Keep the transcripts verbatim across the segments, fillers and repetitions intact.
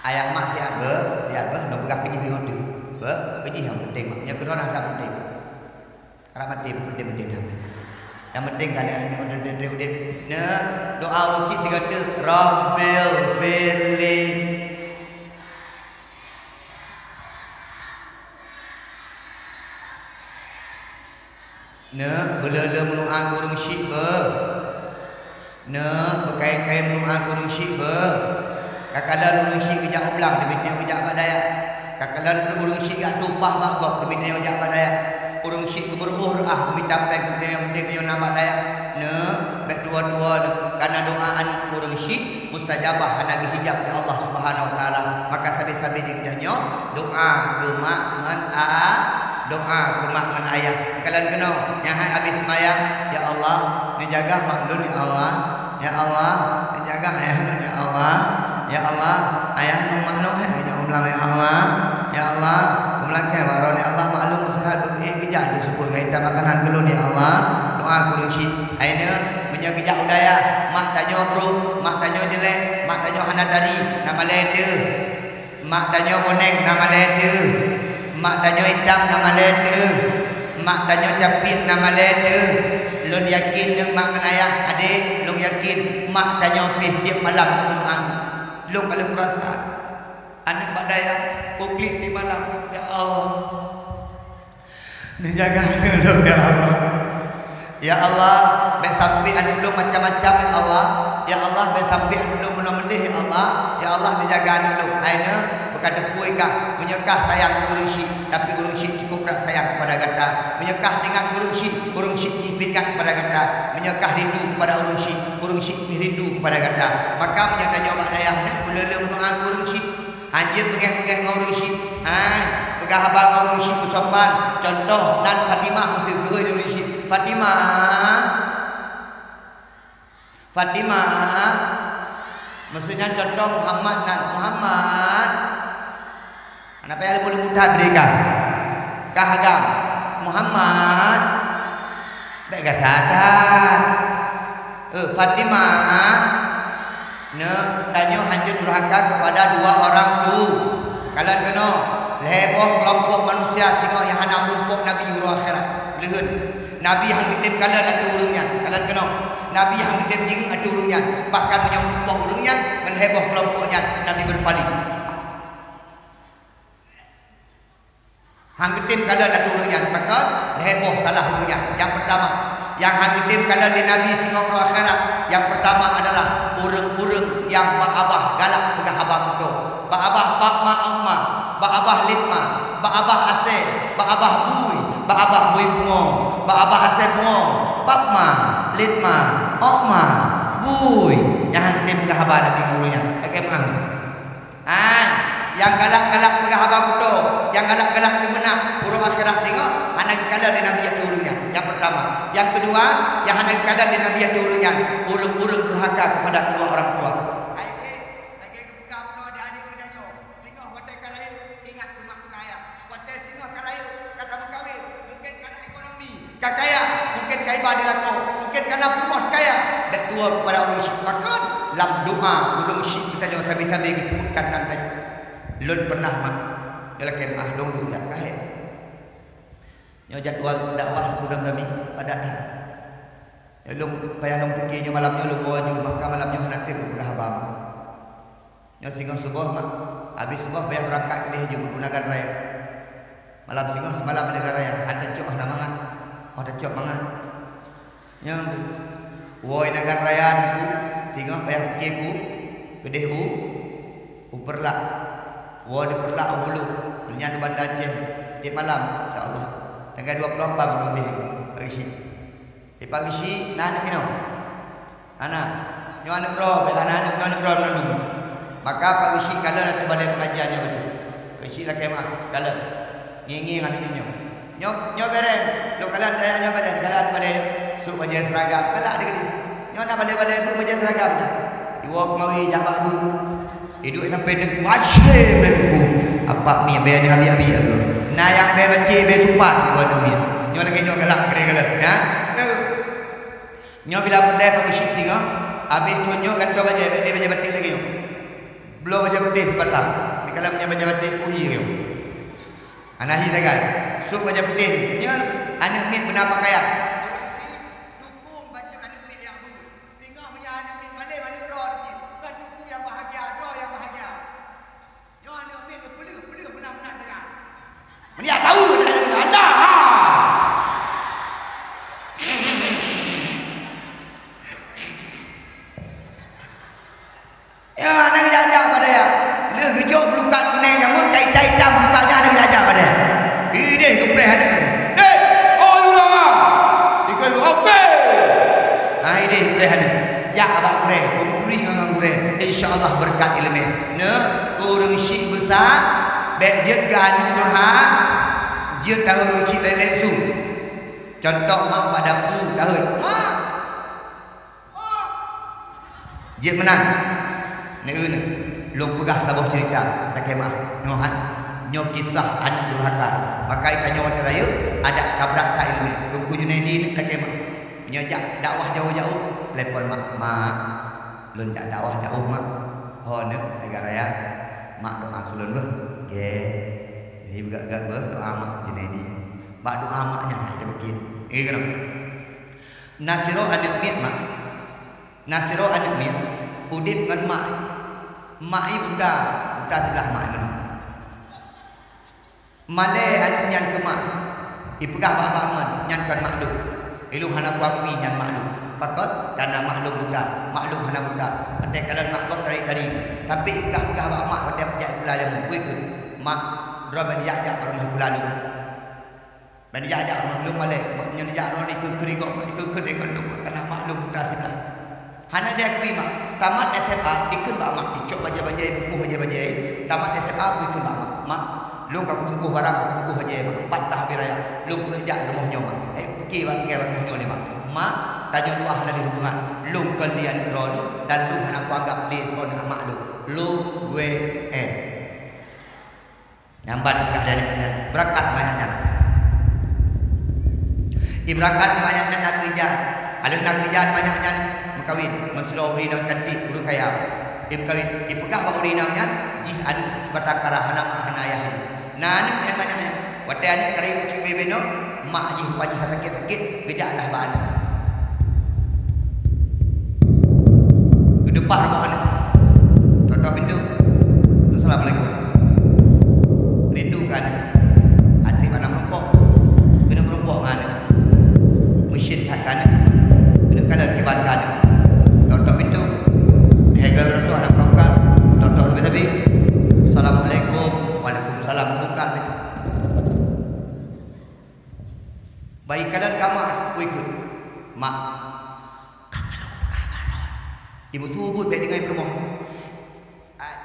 Ayah mak siat beuh, siat beuh, neupeugah keu jih bingung teuk. Beuh, keu jih nyang penting mak. Nyang keudroe na that penting. Karab maté peupenting-penting that. Nyang penting kan nyang udeb-udeb. Neu doa ureueng syiek tiga teuk, Rabbil firli. Neu beuleu-leu meudoa keu ureueng syiek beuh. Neu beukai-kai meudoa keu ureueng syiek beuh. Ka kalon ureueng syiek geujak u blang, teuma tanyoe geujak bak dayah. Ka kalon ureueng syiek jak tueng upah bak gob, teuma tanyoe jak bak dayah. Ureueng syiek geumeuruôh reuah, geumita péng, teuma tanyoe na bak dayah. Neu bèk tuwo-tuwo neu, kareuna doa aneuk ureueng syiek mustajabah, hana geuhijab lé Allah Subhanahu wa Taala. Maka sabe-sabe di geutanyoe doa keu mak ngon a, doa keu mak ngon ayah. Kalon keunoe nyang hai abéh seumayang, "Ya Allah, neujaga mak lôn ya Allah. Ya Allah, neujaga ayah lôn ya Allah. Ya Allah, ayah lôn mak lôn hai geujak u blang ya Allah. Ya Allah, u blang kèe baroe ya Allah, mak lôn meusehat beu ék geujak teuseupôt gata makanan keu lôn ya Allah." Doa keu ureueng syiek. Hai neu, meunyoe geujak u dayah, mak tanyoe brok, mak tanyoe jeuleh, mak tanyoe hana tari, na malèe teuh. Mak tanyoe boneng na malèe teuh. Mak tanyoe itam na malèe teuh. Mak tanyoe capiek na malèe teuh. Lôn yakin neu mak ngon ayah, adék, lôn yakin mak tanyoe pih tiep malam meudoa. Lôn ka lheueh kurasa. Aneuk bak dayah, puklik di malam, ya Allah. Neujaga aneuk lôn, ya Allah. Ya Allah, bèk sampai aneuk lôn macam-macam, ya Allah. Ya Allah, bèk sampai aneuk lôn meunoe meudeh, ya Allah. Ya Allah, neujaga aneuk lôn. Hai neu, beuka teupeu kah, meunyoe kah sayang keu ureueng syiek, tapi ureueng syiek cukup brat sayang kepada gata. Meunyoe kah teuingat keu ureueng syiek, ureueng syiek jih pih ingat kepada gata. Meunyoe kah rindu kepada ureueng syiek, ureueng syiek pih rindu kepada gata. Maka meunyoe tanyoe bak dayah neu, beuleu-leu meudoa keu ureueng syiek. Hanjeuet beungèh-beungèh ngon ureueng syiek. Hai, peugah haba ngon ureueng syiek beusopan. Contoh nan Fatimah, meuseu geuhôi lé ureueng syiek. Fatimah. Fatimah. Maksudnya contoh Muhammad nan. Muhammad. Hana payah leumo-leumo that bri kah. Kah agam. Muhammad. Bèk gata that. Eh, Fatimah, neu, tanyoe hanjeuet durhaka kepada dua orang tu. Kalon keunoe, lhèe boh keulompok manusia singoh nyang hana meurumpok Nabi uroe akhirat. Leuheut, Nabi han geutem kalon ateueh ureueng nyan. Kalon keunoe, Nabi han geutem jingieng ateueh ureueng nyan. Bahkan meunyoe meurumpok ureueng nyan ngon lhèe boh keulompok nyan, Nabi beupaleng. Han geutem kalon ateueh ureueng nyan, pakon? Lhèe boh salah ureueng nyan. Nyang peurtama, nyang han geutem kalon lé Nabi singoh uroe akhirat, nyang peurtama adalah ureueng-ureueng nyang bak babah galak peugah haba kutoe. Bak babah pap ma ong ma, bak babah lét ma, bak babah asèe, bak babah bui, bak babah bui pungo, bak babah asèe pungo, pap ma, lét ma, ong ma, bui. Nyang han geutem peugah haba Nabi ngon ureueng nyan. Bagaimana? Hai, nyang galak-galak peugah haba kutoe, nyang galak-galak teumeunah, uroe akhirat singoh, hana geukalon lé Nabi ateueh ureueng nyan. Nyang peurtama. Nyang keudua, nyang hana geukalon lé Nabi ateueh ureueng nyan, ureueng-ureueng durhaka kepada kedua orang tua. Hai deh, lagèe geupeugah bunoe di aneuk geutanyoe, singoh watèe ka rayeuk, ingat keu mak keu ayah. Watèe singoh ka rayeuk, ka tameukawen, mungken ka na ekonomi, ka kaya, mungken ka iba di lakoe, mungken ka na peurumoh kaya, bèk tuwo kepada ureueng syiek. Pakon? Lam doa ureueng syiek geutanyoe sabe-sabe geuseubutkan nan tanyoe. Lôn peunah mak, nyoe lakèe meu'ah lôn geuyak kahé. Nyoe jadwal dakwah ureueng kami padat that. Nyoe lôn payah lôn pike nyoe malam nyoe lôn woe aju, maka malam nyoe hana trép lôn peugah haba mak. Nyoe singoh suboh mak, abéh suboh payah beurangkat keudeh ju u Nagan Raya. Malam singoh seumalam di Nagan Raya, han tacok hana mangat, oh tacok mangat. Nyoe woe Nagan Raya nunggu, singoh payah pike ku keudeh u, u Peureulak. Woe di Peureulak u Bulu, nyan u Banda Aceh, tiep malam, insya Allah. Tanggai dua puluh lapan baru abéh, Pak Geuchik. Di Pak Geuchik na aneuk inoe? Hana. Nyoe aneuk droe, bèk hana aneuk, nyoe aneuk droe meunan dum. Maka Pak Geuchik kalon ateueh balè pengajian nyoe bacut. Pak Geuchik lakèe meu'ah, kalon. Ngieng-ngieng aneuk nyoe. Nyoe, nyoe bèrèh. Lôn kalon dayah nyoe bèrèh, kalon aneuk balè nyoe. Sôk bajèe seuragam, galak di keudeh. Nyoe na balè-balè beuh bajèe seuragam dah. Iwoe keumawe jak bak beuh. Iduek sampai neuk bacé bèe buku. Apak mi bèe ni abi-abi aku. Na nyang bèe bacé bèe tupat buat dumi. Nyoe lagèe nyoe galak keu galak, ya. Nyoe bila peureulèe Pak Geuchik singoh, abéh thon nyoe gantoe bajèe, bèk lé bajèe batik lagèe nyoe. Bloe bajèe putéh sipasang. Di kalam nyan bajèe putéh, oh, iya, iya. Hana hi sagai. Sôk bajèe putéh. Nyan aneuk miet beuna pakaian. Ureueng syiek dukung bacut aneuk miet nyang bu. Singoh meunyo aneuk miet malém aneuk droe jih, kon teungku nyang bahagia, droe nyang bahagia. Nyoe aneuk miet geupeuleueh-peuleueh meunan-meunan sagai. Meunyo tahu dah anda, ha. Ya, hana geujak-jak padahai. Lheueh geujok bulukat kunéng jameun, ka itam-itam bulukat nyan hana geujak-jak padahai. Idéh geupreh aneuk. Dek, oh, yue lama. Ikeu, oke. Ha, idéh preh aneuk. Jak bak gurèe, beumuturi ngon gurèe. Insya Allah beureukat ileumèe. Neuk, ureueng syiek beusa, bèk jeuet keu aneuk durhaka, jeuet keu ureueng syiek lé-lé su. Cuntoh mak bak dapu, dahôi. Mak! Jeuet meunan. Neu-eu neu. Lôn peugah saboh ceurita, lakèe meu'ah. Nyoe han. Nyoe kisah aneuk durhaka. Makai tanyoe watèe rayeuk, adak ka brat that ileumèe. Teungku Junaidi neu, lakèe meu'ah. Nyoe jak dakwah jauh-jauh. Telepon mak, "Mak, lôn jak dakwah jauh, Mak." "Ho neu, lagèe raya." "Mak doa keu lôn beuh." Gèt. Jadi beugèt-gèt beuh, doa mak keu Junaidi. Bak doa mak nyan hai teubiet. Eh, keunong. Na sidroe aneuk miet, Mak. Na sidroe aneuk miet udeb ngon mak. Mak i buta, buta siblah mak i meunoe. Malèe aneuk nyan keu mak, ipeugah bak-bak ngon nyan kon mak lôn. Ilôn hana kuakui nyan mak lôn. Pakon? Kareuna mak lôn buta, mak lôn hana buta. Watèe kalon mak gob tari-tari, tapi ipeugah-peugah bak mak watèe jak sikula jameun. Kui kheun, "Mak, droe bèk jak-jak bak rumoh sikula lôn." Ban jak-jak rumoh lôn malèe, mak nyan jak rumoh ikheun-kheun gob, ikheun-kheun deungon lôn, kareuna mak lôn buta siblah. Hana diakui mak, tamat S M A, ikheun bak mak, icok bajèe-bajèe, bungkôh bajèe-bajèe, tamat S M A, ikheun bak mak, "Mak, lôn ka kubungkôh barang, ka kubungkôh bajèe, Mak, empat tah habéh raya, lôn keuneuk jak rumoh nyoe, Mak." Eh, pike bak tinggai bak rumoh nyoe lé, Mak. "Mak, tanyoe dua hana lé hubungan, lôn kon lé aneuk droeneuh, dan lôn hana kuanggab lé droeneuh mak lôn. Lôn gui èn." Nyan ban ipeugah lé aneuk nyan, beurangkat manyak nyan. Ibeurangkat manyak nyan na keureuja. Alheuh na keureuja manyak nyan meukawen ngon sidroe ureueng inong cantik, ureueng kaya. Imeukawen, ipeugah bak ureueng inong nyan, jih aneuk sibatang kara hana mak hana ayah. Na aneuk nyan manyak nyan. Watèe aneuk ka rayeuk keuchik bebe nyoe, mak jih rupa jih sakét-sakét, geujak lah bak aneuk. Geudeupah rumoh aneuk. Tok-tok pintoe. "Assalamualaikum." Rindu keu aneuk. Até bak na meurumpok. Keuneuk meurumpok ngon aneuk. Meusyét that keu aneuk. Keuneuk kalon kiban keu aneuk. Tok-tok pintoe. Lhèe goe tok-tok aneuk buka-buka. Tok-tok sabe-sabe. "Assalamualaikum." "Waalaikumsalam." Buka pintoe. Ban ikalon kama, peue ikheun? "Mak, ka kalon peugah baron." Imeuteubiet bèk deungon peurumoh. Ai.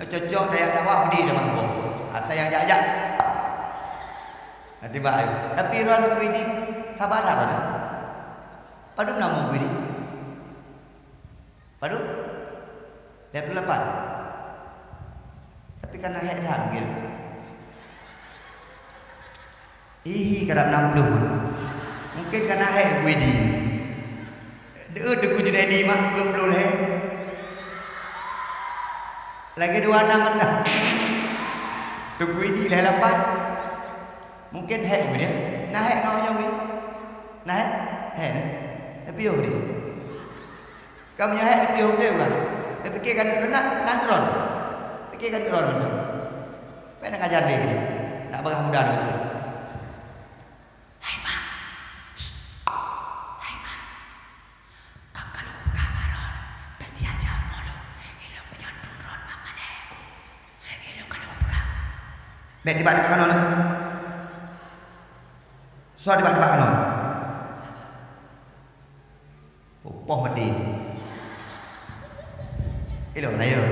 Nyoe cocok daya dakwah budi dah mangkok. Asai nyang jak-jak. Hati bahayu. Tapi ron kui di sabar lah ron. Padum nama kui di? Padum? Lhèe ploh lapan. Tapi ka na hék that mungken. Hihi, ka na nam ploh. Mungken ka na hék Teungku Idi. Deuh Teungku Junaidi mak dua ploh lhèe. Lagèe dua nam mantong. Teungku Idi lhèe lapan. Mungken hék Teungku dia. Na hék ngon nyoe. Na hék? Hék. Tapi yo dia. Ka meunyoe hai dipiôh udeb ureueng, neupike keuneuk reunat nan ron. Pike keuneuk ron mantong. Bèk neuajar lé keuneuk. Nak bagah muda neubacut. Hai mak. Hai mak. Kang ka lôn peugah bak ron. Bèk neuajar rumoh lôn. Ilôn meunyoe turôn mak malèe ku. Ilôn ka lôn peugah. Bèk dibak-dibak keunoe. Soe dibak-dibak keunoe? Poh maté. Ilôn na yo.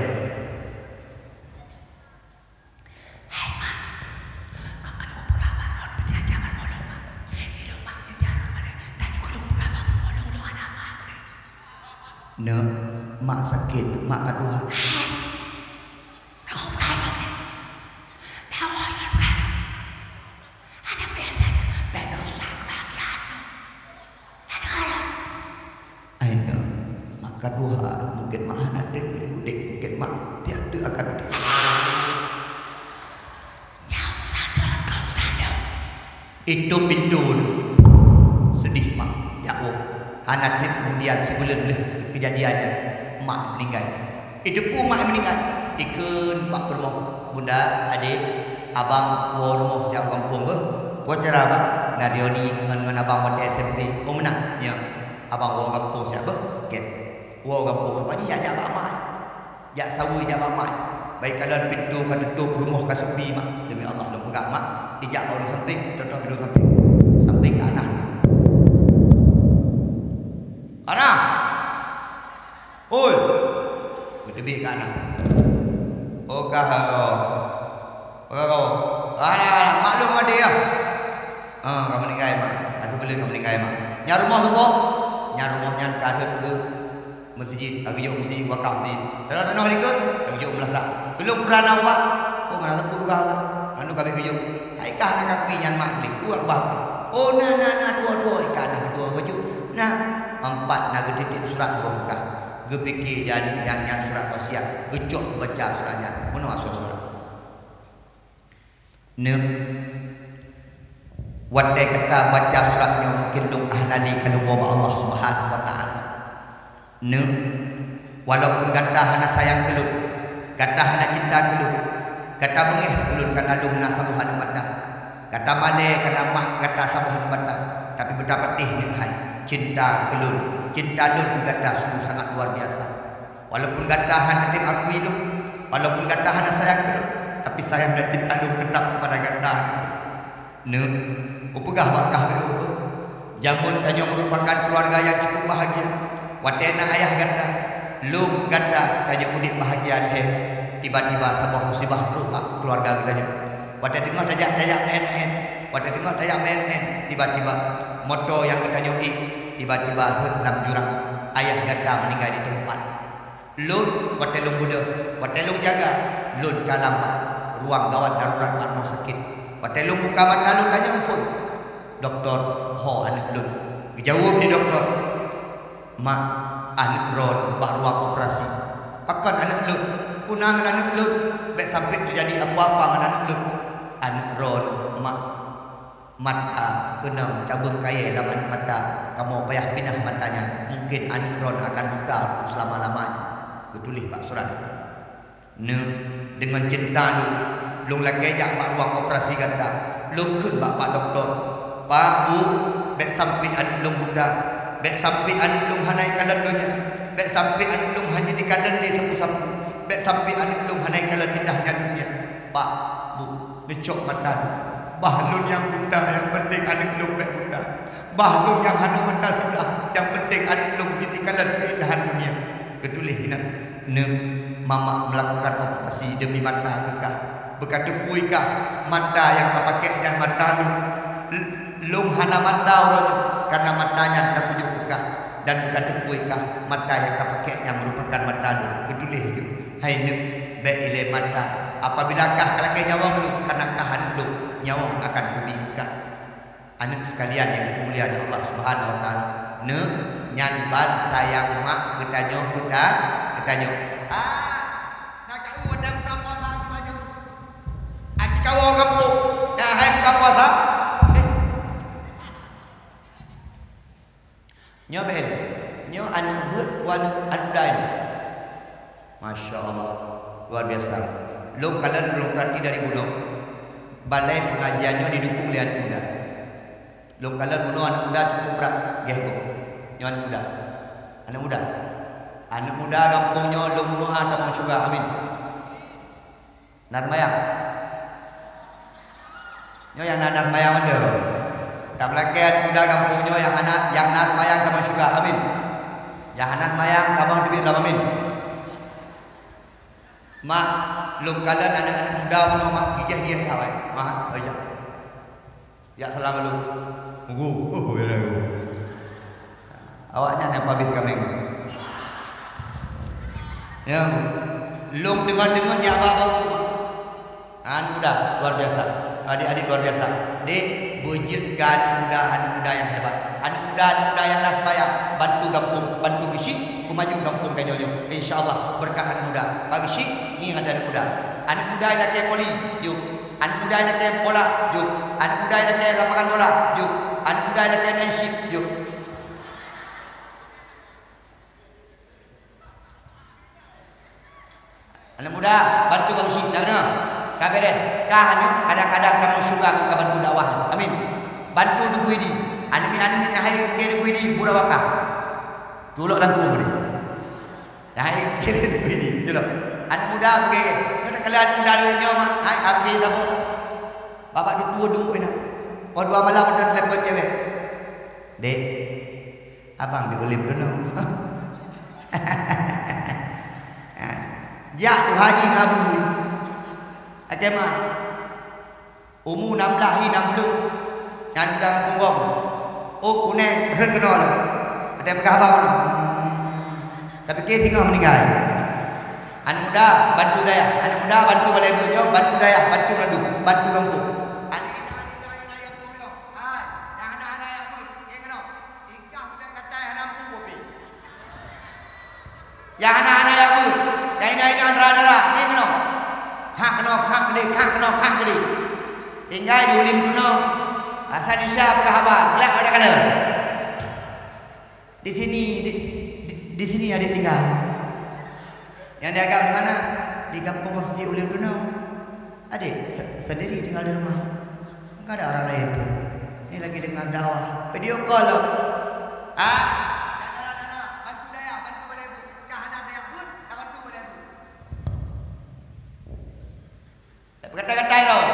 Hai mak, kang ka lôn peugah bak ron, beujajan bak ron mak. Ilôn mak ngejar ron balik, tanyoe ka lôn peugah bak ron, ron hana mak. Neuk, mak sakét, mak ka tuha. Hai. Lôn peugah ron. Lôn peugah ron. Ada apa yang belajar? Bèk rusak kebahagiaan lôn. Ka dua, mungkin mak hana treb lé udeb, mungkin mak tiep teuk akan mati. Itu pintu. Sedih mak, jak woe. Hana treb kemudian sibuleuen lheueh kejadian nyan, mak meninggai. Itu pun mak meninggai. Ikheun bak peurumoh, bunda, adek, abang woe rumoh siat gampông beuh. Peue cara bang? Narioni ngon, ngon abang watèe S M P. Oh meunan, nyo. Abang woe gampông siat beuh. Gét. Woe gampông rupa jih jak, jak bak mak. Jak saweue jak bak mak. Bak ikalon pintoe ka teutôp, rumoh ka sepi mak. Demi Allah lôn peugah mak, ijak bak ureueng sampéng, tôp-tôp bak ureueng sampéng. Sampéng ka Anas. Anas! Oi! Geuteubiet ka Anas. Oh ka haro. Oh ka haro. Alah, alah, mak lôn ka maté ya. Ah, ka meuninggai mak. Ka teupeuleueng ka meuninggai mak. Nyan rumoh soe po? Nyan rumoh nyan ka rhot keu meuseujid, ka geujok meuseujid, wakaf meuseujid. Tanoh-tanoh likot, ka geujok meulasah. Keu lôn peue na ubah? Oh, mana teupeu ubah, Pak? Lalu ka abéh geujok. Hai kah na kaki nyan mak klik, buat ubah, Pak. Oh, na, na, na, dua, dua, ikan na dua baju. Na, empat na geutitip surat saboh keu kah. Geupike di aneuk nyan, nyan surat wasiat. Geucok geubaca surat nyan. Meunoe asoe surat. Neuk, watèe gata baca surat nyoe, mungken lôn ka hana lé ka lôn woe bak Allah Subhanahu wa Taala. Neuk, walaupun gata hana sayang keu lôn, gata hana cinta keu lôn, gata beungéh keu lôn kareuna lôn na saboh aneuk mata, gata malèe kareuna mak gata saboh aneuk mata, tapi beutapatéh neuk hai, cinta keu lôn, cinta lôn keu gata sungguh sangat luar biasa. Walaupun gata hana tém akui lôn, walaupun gata hana sayang keu lôn, tapi sayang dan cinta lôn tetap kepada gata. Neuk, kupeugah bak kah beuh, jameun tanyoe meurupakan keuluwarga nyang cukup bahagia. Watèe na ayah gata, lôn gata tanyoe udép bahagia lhèe. Tiba-tiba saboh musibah trok bak keuluwarga geutanyoe. Watèe teungoh tajak-tajak meu'én-meu'én, watèe teungoh tajak meu'én-meu'én, tiba-tiba moto nyang geutanyoe ék, tiba-tiba rhot lam jurang. Ayah gata meuninggai di teumpat. Lôn, watèe lôn beudôh, watèe lôn jaga, lôn ka lam bak ruang gawat darurat bak rumoh sakét. Watèe lôn buka mata lôn tanyong phôn, "Dokto, ho aneuk lôn?" Geujaweueb lé dokto, "Mak, aneuk droeneuh bak ruang operasi." "Pakon aneuk lôn? Peue na ngon aneuk lôn? Bèk sampai teujadi apa-apa ngon aneuk lôn." "Aneuk droeneuh, Mak, mata keunong cabeueng kayèe lam aneuk mata, kamoe payah pinah mata nyan. Mungken aneuk droeneuh akan buta untuk selama-lamanya," geutuléh bak surat. Neuk, deungon cinta lôn, lôn lakèe jak bak ruang operasi gata. Lôn kheun bak pak dokto, "Pak, Bu, bèk sampai aneuk lôn buta, bèk sampai aneuk lôn hana ikalon donya, bèk sampai aneuk lôn hana ikalon lé sapeue-sapeue, bèk sampai aneuk lôn hana ikalon indahnya dunia." Pak, Bu, neucok mata lôn. Bah lôn nyang buta, nyang penting aneuk lôn bèk buta. Bah lôn nyang hana mata siblah, nyang penting aneuk lôn jeuet ikalon keuindahan dunia. Geutuléh inan, "Neuk, mamak melakukan operasi demi mata keu kah. Beuka teupeu kah, mata nyang kapakék nyan mata lôn. L-, lôn hana mata uroe nyoe, kareuna mata nyan kakujok keu kah. Dan beuka teupeu kah, mata nyang kapakék nyan meurupakan mata lôn." Geutuléh jeuet, "Hai neuk, bèk ilèe mata. Apabila kah kalakèe nyawöng lôn, kareuna kah aneuk lôn, nyawöng akan kubi keu kah." Aneuk sekalian nyang dimuliakan Allah Subhanahu wa Taala, neuk, nyan ban sayang mak geutanyoe keu ta-, geutanyoe. Ah, na ka eu watèe buka puasa kiban nyoe. Aci kawoe gampông, dah hai buka puasa. Eh. Nyoe bèk lé. Nyoe aneuk beuet, wan aneuk muda nyoe. Masya Allah, luar biasa. Lôn kalon, lôn peurati dari bunoe, balai pengajian nyoe didukung lé aneuk muda. Lôn kalon bunoe aneuk muda cukup brat gèh gob. Nyoe aneuk muda. Aneuk muda. Aneuk muda gampông nyoe lôn meudoa tamong syeuruga, amin. Na seumayang? Nyoe nyang na, na seumayang mandum. Tameulakèe aneuk muda gampông nyoe nyang hana, nyang na seumayang tamong syeuruga, amin. Nyang hana seumayang tamong teubiet lom, amin. Mak, lôn kalon aneuk-aneuk muda bunoe mak, gigèh-gigèh that, mak, oi jak. Jak salam lôn. Mugu. Oh, ya, ya. Awaknyan nyang pabéh kaméng. Ya. Lôn deungon-deungon jak bak bahu. Aneuk muda luar biasa. Adik-adik luar biasa. Dek, beujeuet keu aneuk muda, aneuk muda nyang hebat. Aneuk muda, aneuk muda nyang na seumayang, bantu gampông, bantu geusyik. Maju gampông tanyoe nyoe, insya Allah, beureukat aneuk muda. Pak Geuchik ngieng ata aneuk muda. Aneuk muda nyang lakée poli, jok. Aneuk muda nyang lakée bola, jok. Aneuk muda nyang lakée lapangan bola, jok. Aneuk muda nyang lakée main chip, jok. Aneuk muda, bantu Pak Geuchik, na keunoe. Ka beureh, ka aneuk, kadang-kadang kamoe syuga ka bantu dakwah. Amin. Bantu Teungku Idi. Aneuk miet-aneuk miet nyang hai keu Teungku Idi, burak wakah. Culok lam krueng boleh. Nyang hai keu Teungku Idi, culok. Aneuk muda beugeugeh. Nyoe takalon aneuk muda lagée nyoe, mak. Hai, habéh saboh. Babah dupeue duek inan. Oh, dua malam ada telepon cewek. Dek, abang di ulim dulu. Jak tu haji ngabu. Oke, mak. Umu enam belas hi enam puluh. Nyan udah punggong. Oh, kuneng, rhet keunoe lom. Ada peugah abang. Tapi ke singoh meninggai. Aneuk muda, bantu dayah. Aneuk muda, bantu balai beunyoe, bantu dayah, bantu meunandu, bantu gampông. Aneuk inong, aneuk inong, aneuk inong, hai, nyang hana-hana jak beuet, ngieng keunoe. Tingkah beuet gatai hana mampu boh pih. Nyang hana-hana jak beuet, nyang inong-inong dara-dara, ngieng keunoe. Khah keunoe, khah keudeh, khah keunoe, khah keudeh. Tinggai di ulim keunoe. Asai Indonesia peugah haba, gleh pada kala. Di sini, di, di, di sini adek tinggal. Yang dianggap di mana? Di gampông masjid Ulim Tunong. Adek se-, sendiri tinggal di rumah. Enggak ada orang lain pun. Ini lagi dengar dakwah. Video call loh. Ah, dara-dara, bantu dayah, bantu balai bu. Dah ada dayah pun, dah bantu balai bu. Peukatai-katai droe.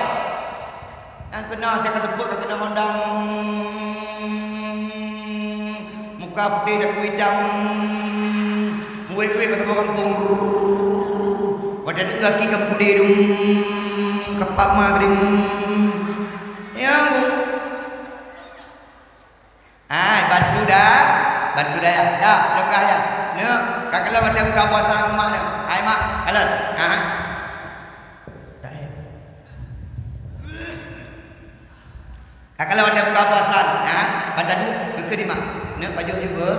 Nyang keunoe asai ka seupôt ka keunoe mondang. Muka putéh daku itam. Muwéh-wéh bak saboh gampông. Watée deuh gaki ka meugude dum. Kapap ma geudem. Ya. Hai, bantu dah, bantu dayah. Dah, leukah ya. Neuk, ka kalon watée buka puasa keu mak neuk. Hai mak, kalon. Ha. Dah ya. Ka kalon watée buka puasa, ha, ban taduek, geukheun di mak. Neuk pajoh jubah.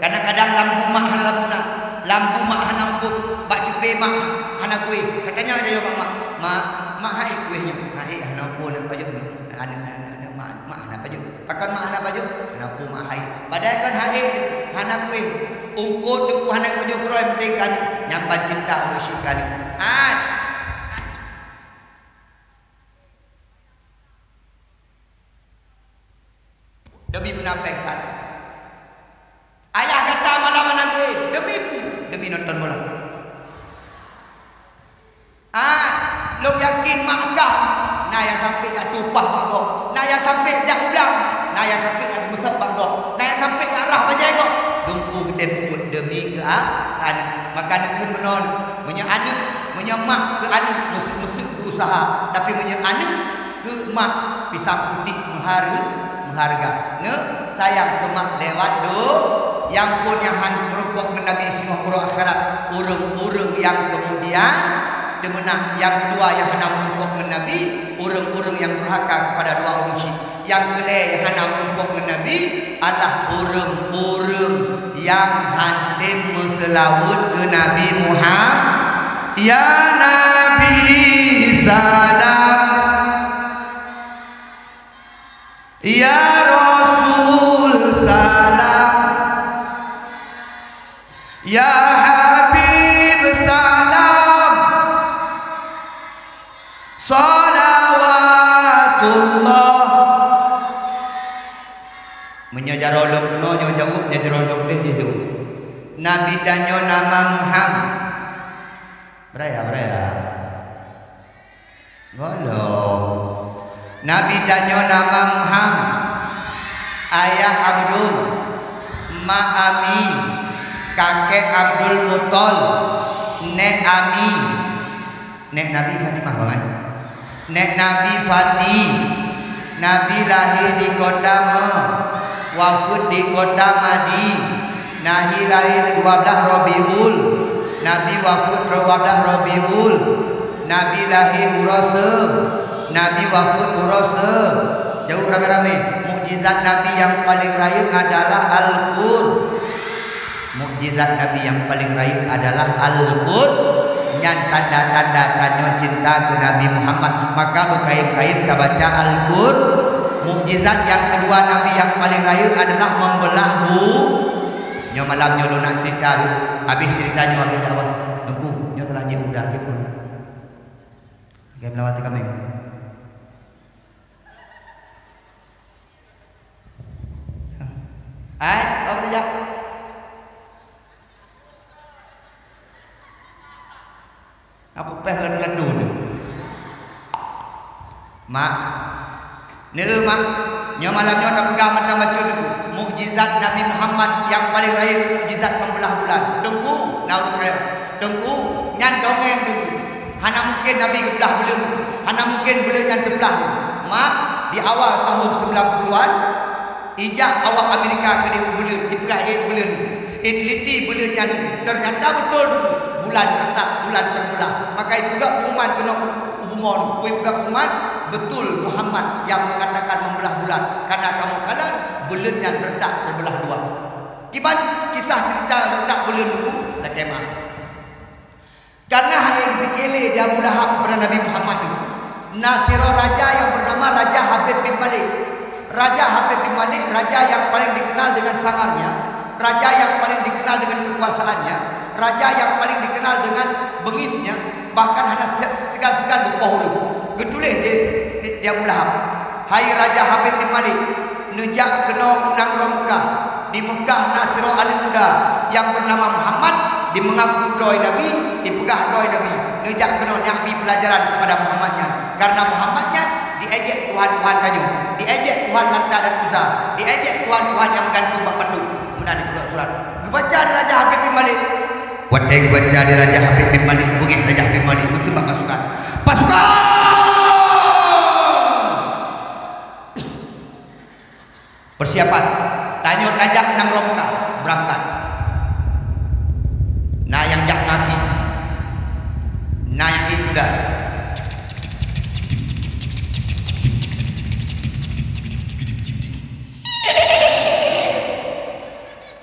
Kadang-kadang lampu mak hana lampu na. Lampu mak hana lampu, bak cupé mak hana kueh. Katanya ada jaweueb mak, "Mak, mak hai kueh nyoe." Hai hana lampu, neuk pajoh. Aneuk, aneuk, aneuk mak, mak hana pajoh. Pakon mak hana pajoh? Hana peue mak hai. Padahai kon hai, hana kueh. Ungkot teupeu hana pajoh keudroe, penting kan nyang ban cinta ureueng syik kan. Hai. Demi peunapéh kan. Ayah gata malam hana geuéh, demi peue? Demi nonton bola. Ah, lôn yakin mak kah na nyang sampai jak tumpah bak gob, na nyang sampai jak ublang, na nyang sampai jak meusok bak gob, na nyang sampai jak rhah bajée gob. Lôn peugah teupeue demi keu a-, keu aneuk. Maka neukheun meunoe, meunyoe aneuk, meunyoe mak keu aneuk meuseuet-meuseuet beuusaha, tapi meunyoe aneuk keu mak pisang putéh meuhare-, meuhareuga. Neuk sayang keu mak lewat do-, nyang phon nyang han meurumpok ngon Nabi singoh uroe akhirat, ureueng-ureueng nyang keumudian teumeunang. Nyang keudua nyang hana meurumpok ngon Nabi, ureueng-ureueng nyang durhaka keupada dua ureueng syik. Nyang keulhée nyang hana meurumpok ngon Nabi adalah ureueng-ureueng nyang han tem meuseulaweuet keu Nabi Muham-, Ya Nabi salam, Ya Rasul salam, Ya Habib salam, salawatullah. Meunyoe jaroe lôn keunoe nyoe jaweueb, nyoe jaroe lôn deh jih tu. Nabi tanyoe nama Muham-, Beuraya, beuraya. Gohlom. Nabi tanyoe nama Muham, ayah Abdul, ma Ami, kakek Abdul Muthalib, nék Ami, nék Nabi Fatimah bangai. Nék Nabi Fati, Nabi lahé di kota Me-, wafeuet di kota Madi-, Nabi lahé dua blaih Rabiul, Nabi wafeuet dua blaih Rabiul, Nabi lahé uroe seu-, Nabi wafeuet uroe seu-, jaweueb ramé-ramé, mukjizat Nabi nyang paleng rayeuk adalah Al-Qur-, Mukjizat Nabi nyang paleng rayeuk adalah Al-Qur-, nyan tanda-tanda tanyoe cinta keu Nabi Muhammad. Maka beukayém-kayém tabaca Al-Qur-, mukjizat nyang keudua Nabi nyang paleng rayeuk adalah membeulah bu-, nyoe malam nyoe lôn nak cerita dulu. Habéh cerita nyoe habéh dakwah. Teungku, nyoe salah jih udah jih pun. Lagèe meulawat di kaméng. Hai, apa kerja? Aku peh ladu-ladu ni. Mak. Ni, Mak. Nyoe malam nyoe tapeugah mantong bacut, Teungku. Mukjizat Nabi Muhammad nyang paleng rayeuk mukjizat membeulah bulan. Teungku, na ureueng kaya. Teungku, nyan dongeng, Teungku. Hana mungken Nabi geublah buleuen. Hana mungken buleuen nyan teublah. Mak, di awal tahun sembilan puluhan, ijak awak Amerika keudeh u buleuen, ipeugah ék u buleuen. Iteliti buleuen nyan, ternyata beutôi, Teungku. Bulan retak, bulan teubeulah. Maka ipeugah pengumuman keunoe u, u bumoe, ipeugah pengumuman, betul Muhammad nyang mengatakan membeulah bulan. Karena kamoe kalon, buleuen nyan retak teubeulah dua. Kiban kisah cerita retak buleuen, Teungku, lakèe meu'ah. Karena hana geupike lé di Abu Lahab keupada Nabi Muhammad nyoe, na sidroe raja nyang beunama Raja Habib bin Malik. Raja Habib bin Malik, raja nyang paleng dikenal dengan sangarnya, raja nyang paleng dikenal dengan kekuasaannya, raja nyang paleng dikenal dengan beungisnya, bahkan hana se-, seugan-seugan geupoh uleueng. Geutuléh di, di, di Abu Lahab, "Hai Raja Habib bin Malik, neujak keunoe u nanggroe Meukah. Di Meukah na sidroe aneuk muda nyang beunama Muhammad, jimeungaku droe Nabi, jipeugah droe Nabi. Neujak keunoe, neujak bri peulajaran keupada Muhammad nyan. Karena Muhammad nyan jiéjék tuhan-tuhan tanyoe, jiéjék Tuhan Lata dan Uzza, jiéjék tuhan-tuhan nyang meugantung bak patot." Meunan jipeugah surat. Geubaca di Raja Habib bin Malik. Watèe geubaca di Raja Habib bin Malik, beungéh Raja Habib bin Malik, geukheun bak pasukan, "Pasukan! Persiapan, tanyoe tajak nanggroe Meukah, beurangkat." Na nyang jak maki, na nyang ék kuda,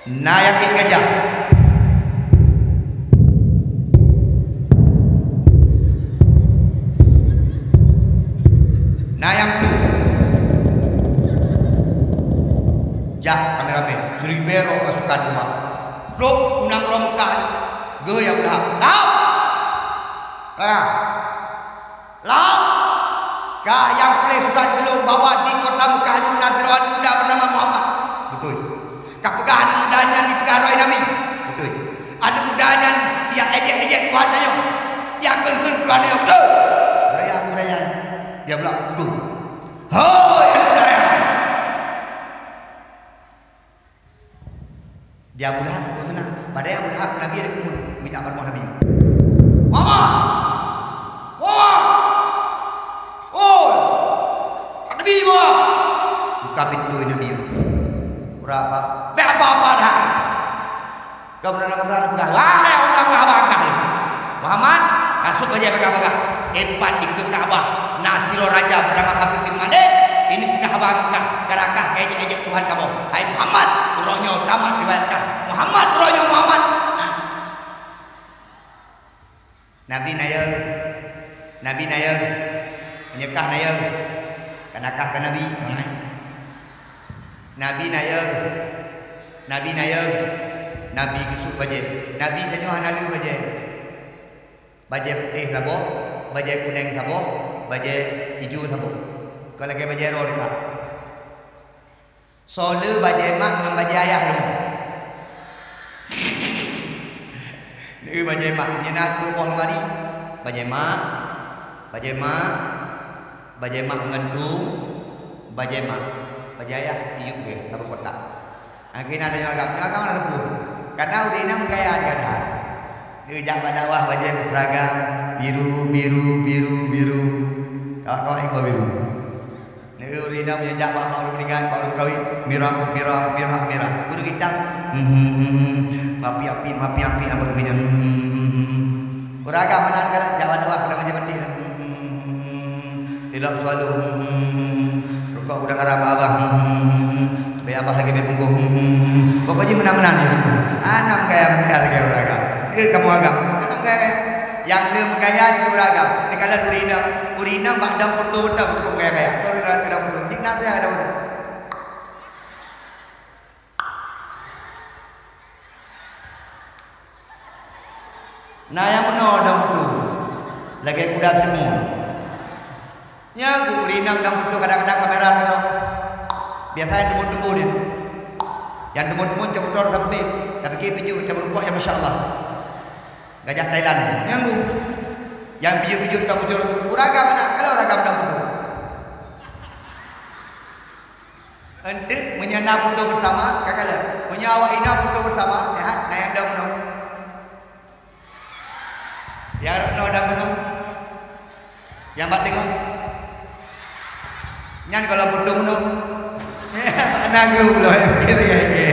na nyang ék gajah. Na nyang plueng. Jak ramé-ramé, siribèe droe pasukan teuma. Trok u nanggroe Meukah, geuh ya beulah. Lap! Ah. Lap! Ka nyang puléh surat keu lôn bahwa di kota Meukah nyoe na sidroe aneuk muda beunama Muhammad. Beutôi. Ka peugah aneuk muda nyan jipeugah droe Nabi. Beutôi. Aneuk muda nyan dia éjék-éjék Tuhan tanyoe. Dia kheun-kheun Tuhan tanyoe. Beutôi. Guraya, guraya. Dia pula beutôi. Hoi, aneuk muda nyan. Di Abu Lahab pukul seunang. Padahai Abu Lahab keu Nabi ada keumuen. Geujak bak rumoh Nabi. "Muhammad! Muhammad! Oi! Nabi, Muhammad!" Buka pintoe Nabi. Pura apa? Bèk apa-apa dah. Kau beuna masalah peugah. Wah, ya Allah, Muhammad! Masuk bajèe peugah-peugah. Teumpat dikeue Ka'bah, na sidroe raja beunama Habib bin Malik, ini peugah haba ngon kah, ka rakah ka éjék-éjék Tuhan kamoe. Hai Muhammad, uroe nyoe tamat riwayat kah. Muhammad, uroe nyoe Muhammad. Nabi na yôh, Nabi na yôh, meunyeukah na yôh, ka nakah ka Nabi, bangai. Nabi na yôh, Nabi na yôh, Nabi geusut bajèe. Nabi tanyoe hana le bajèe. Bajèe putéh saboh, bajèe kunéng saboh, bajèe ijo saboh. Kon lagèe bajèe droe teuka. Soe le bajèe mak ngon bajèe ayah rumoh? Neu bajèe mak, nyan na dua boh lemari. Bajèe mak, bajèe mak, bajèe mak meugantung, bajèe mak, bajèe ayah iyup lé saboh kotak. Akhé na tanyoe agam, nyoe agam na teupeu. Karena ureueng inong gaya di gata. Neujak bak dakwah bajèe beuseragam biru, biru, biru, biru. Kawan-kawan iko biru. Neujak ureueng inong meunyoe jak bak, bak ureueng meuninggai, bak ureueng kawin, mirah, mirah, mirah, mirah. Ureueng itam, hmm, mapi-api, mapi-api lam baju nyan. Hmm. Ureueng agam hana galak jak bak dakwah keunan bajèe batik. Hmm. Tilok selalu. Hmm. Rukok udang haram babah. Hmm. Abah lagèe bèk punggong. Hmm, hmm, hmm. Pokok jih meunan-meunan jih. Hana meugaya-meugaya lagèe ureueng agam. Keu kamoe agam. Hana meugaya. Nyang le meugaya cit ureueng agam. Dikalon ureueng inong. Ureueng inong bak dong peutoh-peutoh beutôi meugaya-gaya. Keu ureueng inong dong peutoh. Cit na saya dong peutoh. Na nyang meunoe dong peutoh. Lagèe kuda Fir'aun. Nyan ku ureueng inong dong peutoh kadang-kadang kamera rônok. Biasa nyang teumbon-teumbon nyan. Nyang teumbon-teumbon cok motor sampé, tapike pijuet macam rumpok nyang masya Allah. Gajah Thailand. Nyan ku. Nyang pijuet-pijuet dong peutoh ureueng agam na, kalau ureueng agam dong peutoh. Eunteuk meunyoe na peutoh beusama, ka kalon. Meunyoe awak inong peutoh beusama, ya, na nyang dong meunoe. Nyang rot noe dong meunoe. Nyang bak teungoh. Nyan kalau peutoh meunoe. Makna guru loh, ya, gitu ya, ya.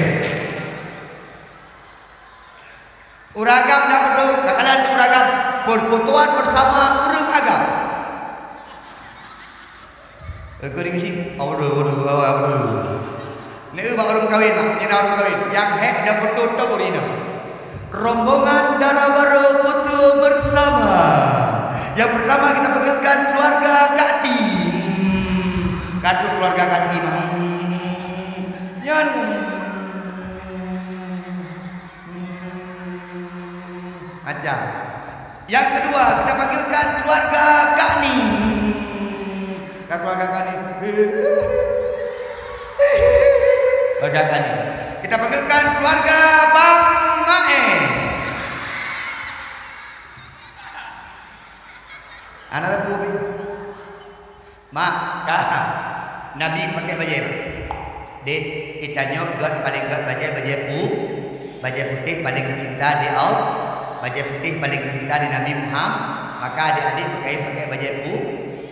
Ureueng agam na peutoh, takalon ureueng agam, peurpeutohan beusama ureueng agam. Keu deungon cit, aduh, aduh, aduh, aduh. Neu bak ureueng kawin, mak, nyan ureueng kawin. Nyang hék dong peutoh ureueng inong. Rombongan dara barô peutoh beusama. Yang pertama kita panggilkan keluarga Kak Di. Hmm, ka trok keluarga Kak Di, mak. Hmm, nyan, hmm. Hmm, macam. Yang kedua, kita panggilkan keluarga Kak Ni. Hmm, ka keluarga Kak Ni. Keluarga Kak Ni. Kita panggilkan keluarga Bang Mae. Anak tebu, Bi. Mak, ka. Nabi pakai bajèe, Mak. Dek, geutanyoe göt paleng göt bajèe, bajèe pu-, bajèe putéh paleng geucinta di Al-, bajèe putéh paleng geucinta di Nabi Muhammad. Maka adik-adik pakaian pakai bajèe pu-,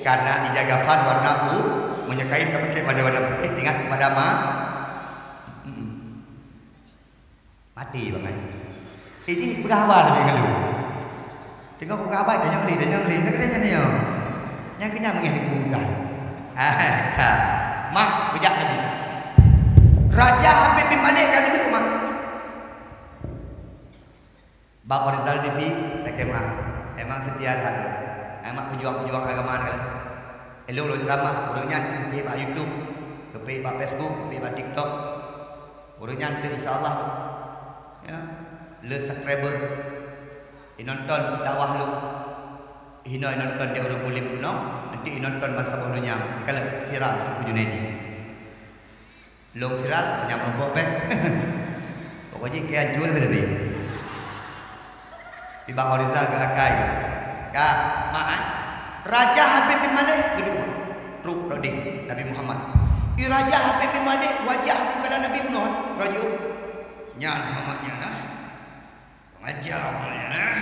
karena ija kafan warna pu-, meunyoe kain ka pakai warna-warna putéh, ingat kepada ma-, mm-mm. Maté bangai. Eh, jih peugah haba lagèe ngon lôn. Teungoh kupeugah haba, tanyong lé, tanyong lé. Nyan keuh nyan, nyan. Nyan keuh nyan meungéh dipeugah. Ah, ka. Mak, kujak tadi. Raja Habib bin Malik ka geuduek, Mak. Bang Orizal T V, lakèe meu'ah. Emang seutia that. Emang peujuang-peujuang agama kan. Elok lôn ceramah, ureueng nyan teuk geupeuék bak YouTube, geupeuék bak Facebook, geupeuék bak TikTok. Ureueng nyan teuk, insya Allah, ya, le subscriber. Inonton dakwah lôn. Hinoe inonton di ureueng buleuen bunoe, nanti inonton bansaboh donya. Kalon viral Teungku Junaidi. Lôn viral, nyang meurumpok bèk. Pokok jih keu hancô leubeh-leubeh. Di Bang Orizal keu akai. Ka, mak, eh? Raja Habib bin Malik geuduek. Trok rot di Nabi Muhammad. I Raja Habib bin Malik wajah geukalon Nabi bunoe, eh? Raja. Nyan Muhammad nyan, eh? Pengaja Muhammad nyan, eh?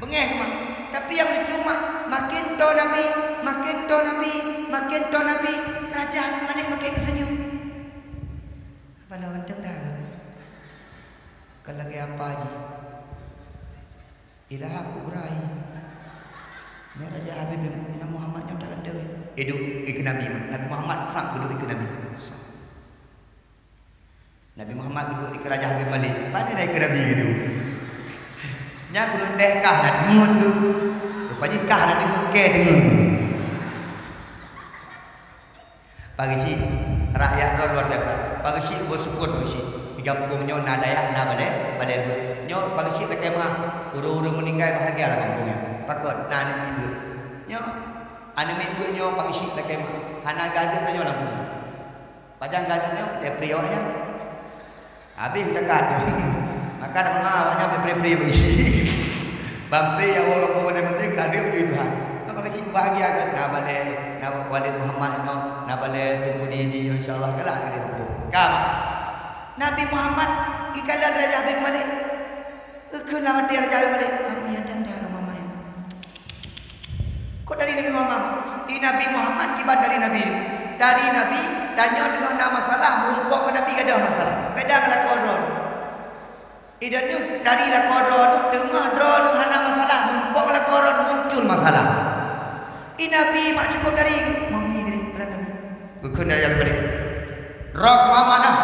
Beungéh keu mak. Tapi nyang lucu mak, makin tô Nabi, makin tô Nabi, makin tô Nabi, Raja Habib bin Malik makin geuseunyum. Kepala ganteng dah. Ka lagèe apa jih? Ilham Ibrahim. Nyoe Raja Habib, Nabi Muhammad nyoe tak ada. Iduek ikeu Nabi, Nabi Muhammad sang iduek ikeu Nabi. Sang. Nabi Muhammad iduek ikeu Raja Habib Malik. Pane na ikeu Nabi iduek? Nyan keuneuk teh kah na deungon tu. Rupa jih kah na deungon, kèe deungon. Pak Geuchik, rakyat droe luar biasa. Pak Geuchik beusyukur Pak Geuchik. Di gampông nyoe na dayah, na balèe, balèe beuet. Nyoe Pak Geuchik lakèe meu'ah, ureueng-ureueng meuninggai bahagia lam gampông nyoe. Pakon? Na aneuk miet beuet. Nyoe aneuk miet beuet nyoe Pak Geuchik lakèe meu'ah. Hana gadeuh tanyoe lam bumoe. Pajan gadeuh nyoe, teupriok nyan. Habéh zakat. Maka dak na awak nyan beupré-pré beusi. Bampré ya Allah, apa penting-penting ka habéh ujoe Tuhan. Apa kasi bahagia kan? Na balèe, na Walid Muhammad nyoe, na balèe Teungku Didi, insya Allah galak dari kampung. Kam. Nabi Muhammad ikalon Raja bin Malik. Eukheun lam até Raja bin Malik. Kami ada dah mama. Kok dari Nabi Muhammad? Di Nabi Muhammad kiban dari Nabi tu. Dari Nabi, tanyoe deungon na masalah, meurumpok ngon Nabi gadoh masalah. Beda ngon lakoe droe. Ideh nyoe dari lakoe droe, teungoh droe hana masalah, meurumpok lakoe droe muncul masalah. Di Nabi mak cukup dari, mami gini, kata Nabi. Geukheun dari Nabi balik. Roh Muhammad dah,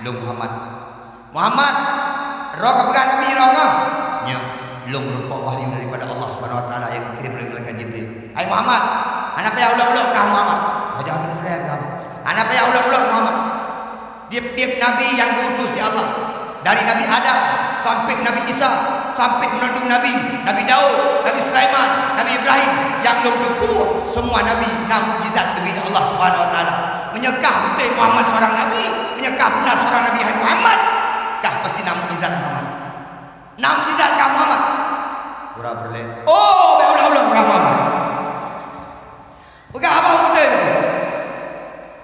Lôn Muhammad. Muhammad, droe ka peugah Nabi droe nyoe? Nyo, lôn meurumpok wahyu daripada Allah Subhanahu Wa Taala nyang kirim lé malaikat Jibril. Hai Muhammad, hana payah ulok-ulok kah Muhammad. Raja Abdul Muttalib kah? Hana payah ulok-ulok Muhammad. Tiep-tiep nabi nyang geu-utus lé Allah, dari Nabi Adam sampai Nabi Isa, sampai meunandum nabi, Nabi Daud, Nabi Sulaiman, Nabi Ibrahim, nyang lôn teupeue, semua nabi na mukjizat geubri lé Allah Subhanahu Wa Taala. Meunyoe kah beutôi Muhammad seorang nabi, meunyoe kah beuna seorang nabi hai Muhammad, kah pasti na mukjizat Muhammad. Na mukjizat kah Muhammad? Pura peureulée. Oh, bèk ulok-ulok kah Muhammad. Peugah haba beutôi beutôi.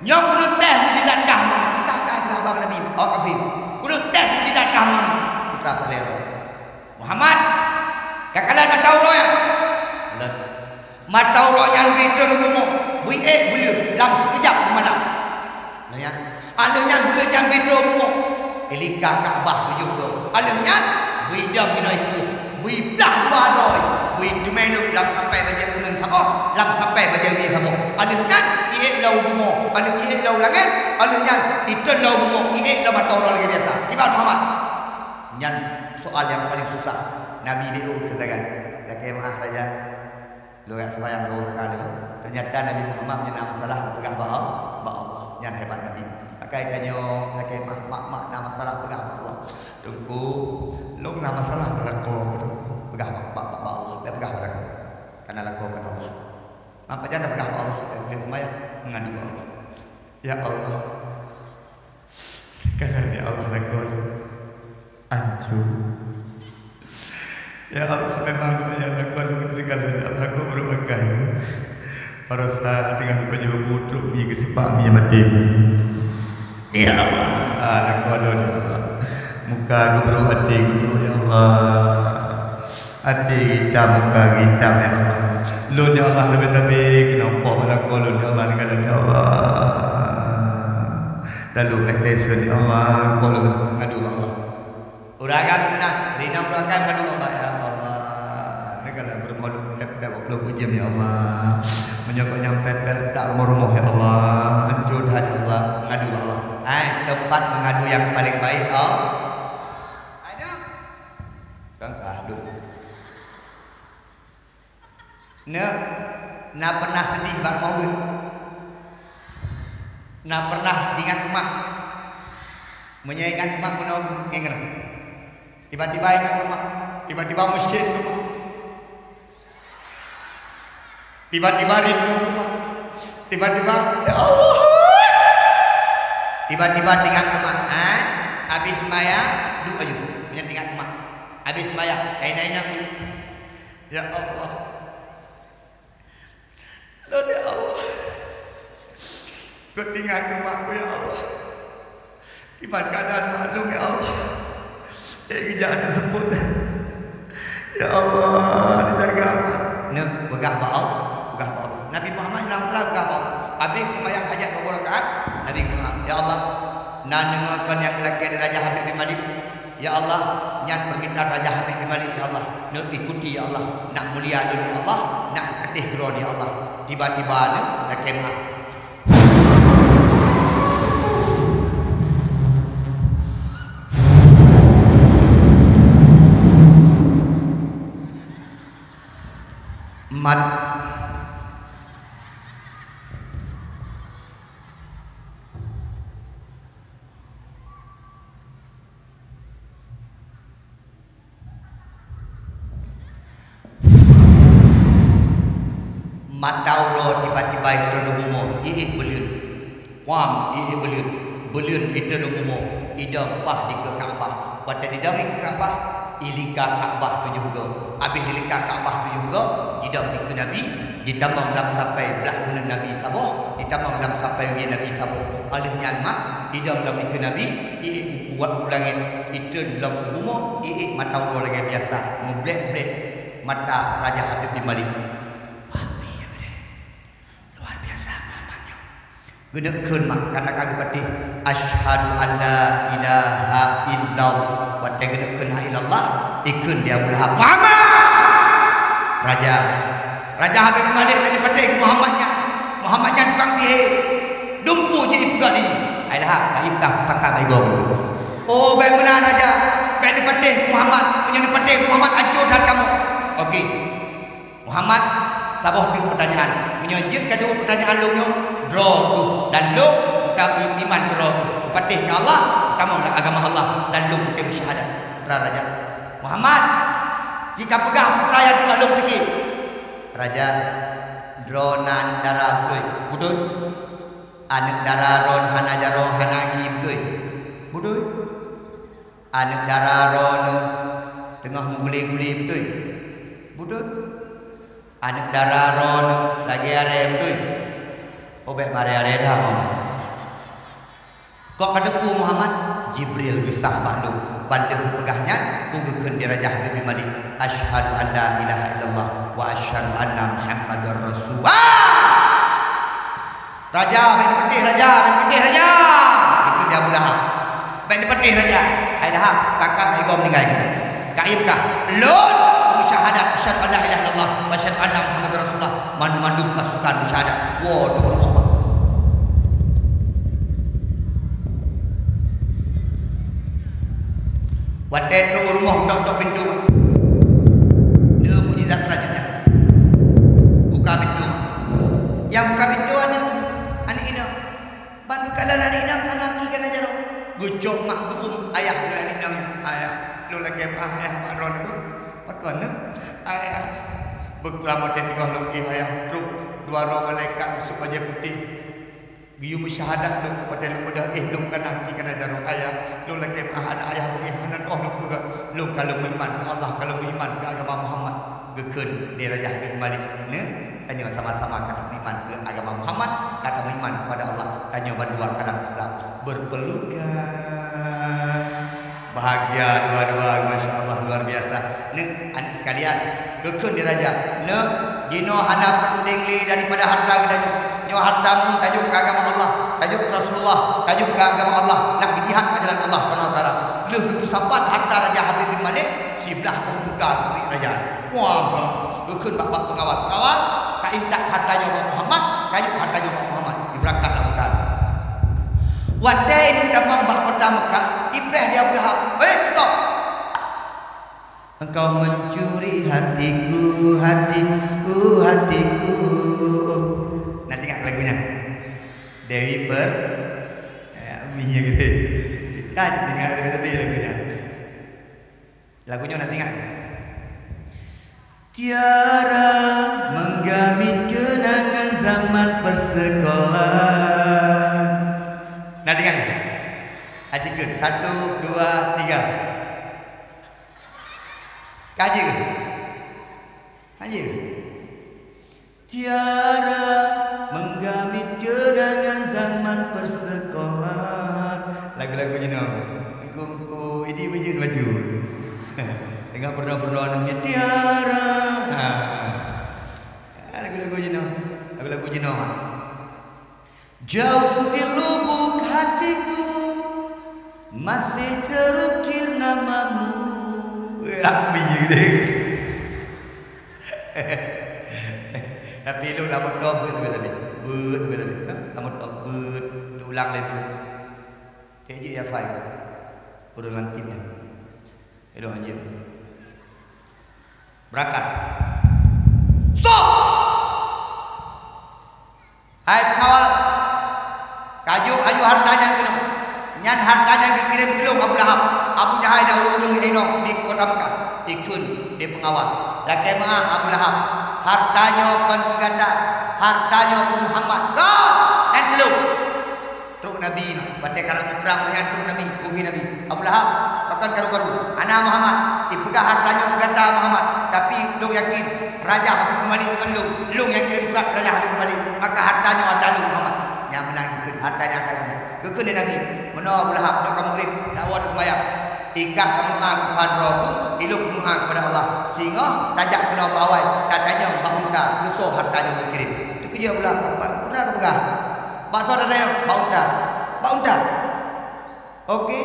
Nyoe keuneuk tes mukjizat kah Muhammad. Kah, kah peugah haba Nabi. Awak kafé. Keuneuk tes mukjizat kah Muhammad. Pura peureulée. Muhammad, kakalon mata uroe nyan. Kalon. Mata uroe nyan bri trön u bumoe, bri ék buleuen lam sikeujab peumalam. Nah, nyan. Alheuh nyan buleuen nyan bri trön u bumoe, ilingka Ka'bah tujoh goe. Alheuh nyan bri dam inoe iku, bri blah dua droe, bri teumé lom lam sapai bajée uneuen saboh, lam sapai bajée wie saboh. Alheuh nyan iék lom u bumoe, alheuh iék lom u langét, alheuh nyan itrön lom u bumoe, iék lom mata uroe lagée biasa. Kiban Muhammad. Nyan soal nyang paleng susah. Nabi B O keu sagai. Lakée meu'ah raja. Lôn jak seumayang dua rakaat lé. Teunyata Nabi Muhammad meunyoe na masalah peugah bak Allah, bak Allah. Nyan hebat Nabi. Pakai tanyoe lakée meu'ah mak-mak na masalah peugah bak Allah. Teungku, lôn na masalah bak lakoe, Teungku. Peugah bak, bak, bak, bak Allah. Bèk peugah bak lakoe. Kana lakoe kon Allah. Mak pajan na peugah bak Allah, bèk peugah seumayang, mengadu bak Allah. Ya Allah, Kadang ya Allah lakoe lôn anco. Ya Allah, memang ya lakoe lôn tinggai lôn ya Allah, kok baru makai. Barosa dengan baju butruk ni ke sipak ni mati ni. Ya Allah, ah, lakoe lôn ya Allah. Muka geubrok até geubrok ya Allah. Até geutam, muka geutam, ya Allah. Lôn, ya Allah, tabe-tabe keunoe poh bak lakoe lôn, ya Allah, ninggai lôn, ya Allah. Lalu bèk teusen, ya Allah, poh lôn ngadu bak Allah. Ureueng agam meunan, rinong ureueng agam ngadu bak Allah, ya Allah. Ninggai lôn peurumoh lôn pèt-pèt dua ploh peuet jeuem, ya Allah. Meunyoe gobnyan pèt-pèt tak rumoh-rumoh, ya Allah. Hancô that, ya Allah, ngadu bak Allah. Hai, teumpat meungadu nyang paleng baik, Allah. Hai, nyoe. Kan kah duek. Neuk, na pernah sedih bak rumoh beuet? Na pernah ingat keu mak? Meunyoe ingat keu mak, meunoe ngieng. Tiba-tiba ingat keu mak, tiba-tiba meusyét keu mak. Tiba-tiba rindu keu mak. Tiba-tiba, ya Allah. Tiba-tiba teuingat keu mak. Ha? Habéh seumayang, duek aju. Ingat, ingat keu mak. Habéh seumayang, kaina-ina aju. Ya Allah. Lôn, ya Allah. Keu teuingat keu mak, ya Allah. Kiban keuadaan mak lôn, ya Allah. Eh, geujak teuseupôt. Ya Allah, dijaga mak. Neuk, peugah bak Allah, peugah bak Allah. Nabi Muhammad sallallahu alaihi wasallam peugah bak Allah. Habéh seumayang hajat dua ploh rakaat, Nabi peugah, "Ya Allah, na deungoe kon nyang lakée di Raja Habib bin Malik. Ya Allah, nyan peumintaan Raja Habib bin Malik, ya Allah. Neuk ikuti, ya Allah. Nak mulia lôn, ya Allah. Nak patéh droe, ya Allah." Tiba-tiba neuk lakée mak. Mat. Mata uroe tiba-tiba itrön u bumoe, iék beuleuen. Wam, iék beuleuen. Beuleuen itrön u bumoe, idong paih dikeue Ka'bah. Watée idong dikeue Ka'bah, ilingka Ka'bah tujoh goe. Habéh dilingka Ka'bah tujoh goe, jidong dikeue Nabi, jitamong lam sapai blah uneuen Nabi saboh, jitamong lam sapai wie Nabi saboh. Óh lheueh nyan mak, idong lam dikeue Nabi, iék buet u langét, itrön lom u bumoe, iék mata uroe lagée biasa, meublek-blek mata Raja Habib bin Malik. Pahami nyang keudeh. Luar biasa Muhammad nyoe. Geuneuk kheun mak, karena ka geupatéh, "Asyhadu an la ilaha illallah." Watée geuneuk kheun la ilaha illallah, ikheun di Abu Lahab, "Muhammad!" Raja, Raja Habib bin Malik nyang dipatéh keu Muhammad nyan. Muhammad nyan tukang sihé. Dumpeue jih ipeugah di. Ai lah Ka imtah pakat bak igoe. Oh, bèk meunan raja. Bèk neupatéh Muhammad. Meunyoe neupatéh Muhammad, ancô that kamoe. Oke. Muhammad, saboh teuk peutanyaan. Meunyoe jeuet ka jaweueb peutanyaan lôn nyoe, droe keuh dan lôn ka iman keu droe keuh. Kupatéh keu Allah, tamong lam agama Allah dan lôn kutem syahadat. Putra raja. Muhammad, ci ka peugah putra nyang teungoh lôn pike. Raja, droeneuh dara beutôi. Beutôi? Aneuk dara droeneuh hana jaroe, hana aki, beutôi? Beutôi. Aneuk dara droeneuh teungoh meugule-gule, beutôi? Beutôi. Aneuk dara droeneuh lagèe arè, beutôi? Oh, bèk bak arè-arè dah, Muhammad. Kok ka teupeu Muhammad? Jibril geusah bak lôn. Ban lheueh geupeugah nyan, kheun geukheun di Raja Habib bin Malik, "Asyhadu an la ilaha illallah wa asyhadu anna Muhammadar Rasulullah." Raja, bèk neupatéh, raja, bèk neupatéh, raja. Geukheun di Abu Lahab. Bèk neupatéh, raja. Hai Lahab, takat hai gob meuninggai. Ka imtah. Lôn meusyahadat, asyhadu an la ilaha illallah wa asyhadu anna Muhammadar Rasulullah. Mandum-mandum pasukan meusyahadat. Woe, trok u rumoh. Watèe trok u rumoh, tok-tok pintoe. Nyoe mukjizat selanjutnya. Buka pintoe. Nyang buka pintoe aneuk, aneuk inong. Ban geukalon aneuk inong hana aki hana jaroe. Geucok mak geuum ayah geuh aneuk inong nyan. "Ayah, lôn lakèe meu'ah ayah bak droeneuh." "Pakon neuh?" "Ayah, beukeulam watèe teungoh lôn éh ayah, trok dua droe malaikat geusôk bajèe putéh. Geuyue meusyahadat lôn, watèe lôn beudôh éh lôn kana aki kana jaroe ayah. Lôn lakèe meu'ah aneuk ayah beungéh hana tu'oh lôn peugah. Lôn ka lôn meuiman keu Allah, ka lôn meuiman keu agama Muhammad." Geukheun di Raja Habib Malik, "Nyoe, tanyoe sama-sama ka tameuiman keu agama Muhammad, ka tameuiman kepada Allah, tanyoe bandua ka na Islam." Berpelukan. Bahagia dua-dua, masya Allah, luar biasa. Nyoe, aneuk sekalian, geukheun di raja, "Nyoe, jinoe hana peunteng lé daripada harta geutanyoe. Nyoe harta meunan tajok keu agama Allah, tajok keu Rasulullah, tajok keu agama Allah, nak geujihad bak jalan Allah Subhanahu wa Taala." Lheueh geupeusapat harta Raja Habib bin Malik, siblah boh unta geupiek raja. Wah, geukheun bak, bak peungawal, "Peungawal, ka intat harta nyoe bak Muhammad, kayok harta nyoe bak Muhammad." Dibeurangkat lam unta. Watèe inong tamong bak kota Mekah, ipreh di Abu Lahab. "Hei, stop! Engkau mencuri hatiku, hatiku, hatiku." Na teuingat lagu nyan? Dewi Per-, eh, minyeuk deh. Ka teuingat tapi-tapi lagu nyan. Lagu nyoe na teuingat? Tiara menggamit kenangan zaman persekolahan. Na teuingat? Aji keu. Satu, dua, tiga. Ka aji keu? Aji. Tiara menggamit kenangan zaman persekolahan. Lagu-lagu jinoe. Engku-engku, idi beujeuet baju. Tengah peurunoe-peurunoe aneuk nyan, "Tiara." Ha. Ha, lagu-lagu jinoe. Lagu-lagu jinoe, ha. Jauh di lubuk hatiku masih terukir namamu. Weh, amin, ya, gede. Tapi ilôn lam moto beuet leubeh tadi. Beuet leubeh tadi. Ha? Lam moto beuet. Ulang lé beuet. Cek jih ya fai. Ureueng lantik nyan. Ilôn hanjeuet. Beurangkat. Stop! Hai peungawal, kajok aju harta nyan keunoe. Nyan harta nyang geukirém keu lôn Abu Lahab, Abu Jahal dan ureueng-ureueng inong di kota Mekah. Ikheun di peungawal, "Lakèe meu'ah Abu Lahab, harta nyoe kon keu gata, harta nyoe keu Muhammad." "Kon! Nyan keu lôn!" Trok Nabi, watèe karap muprang nyan trok Nabi, bungkih Nabi. "Abu Lahab, pakon karu-karu? Hana Muhammad, ipeugah harta nyoe keu gata Muhammad, tapi lôn yakin Raja Habib Malik ngon lôn, lôn nyang kirém surat Raja Habib Malik, maka harta nyoe ata lôn Muhammad." Nyang meunan geukheun, harta nyan ata gata. Geukheun lé Nabi, "Meunoe Abu Lahab, nyoe ka meugréb, dakwoe teuseumayang. Ikah kameudoa keu Tuhan droe keuh, ilôn kameudoa keupada Allah. Singoh tajak keunoe bak awai, tatanyong bak unta, keusoe harta nyoe geukirém." Teukeujeuet Abu Lahab, "Peue na kapeugah?" "Bak soe tatanyong?" "Bak unta." "Bak unta?" "Oke."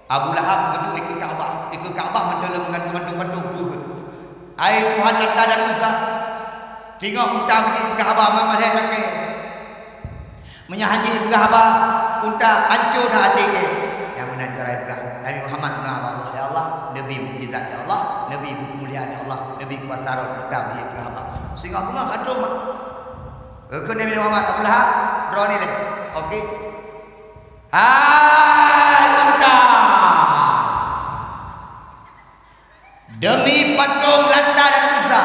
Abu Lahab geuduek ikeue Ka'bah, ikeue Ka'bah mantong lom meugantung-gantung batu, beuet. "Hai Tuhan Lata dan Uzza, singoh unta meunyoe ipeugah haba, meunyoe hana lagèe, meunyoe hana ipeugah haba, unta, ancô that até gét. Nyang meunan cara jipeugah. Nabi Muhammad meudoa bak Allah, "Ya Allah, neubi mukjizat, ya Allah, neubi keumuliaan, ya Allah, neubi kuasa rot unta beu jipeugah haba." Singoh keumah ka trok mak. Keu Nabi Muhammad, Abu Lahab, droeneuh lé. Oke. Hai unta! Deumi patong Lata dan Uzza,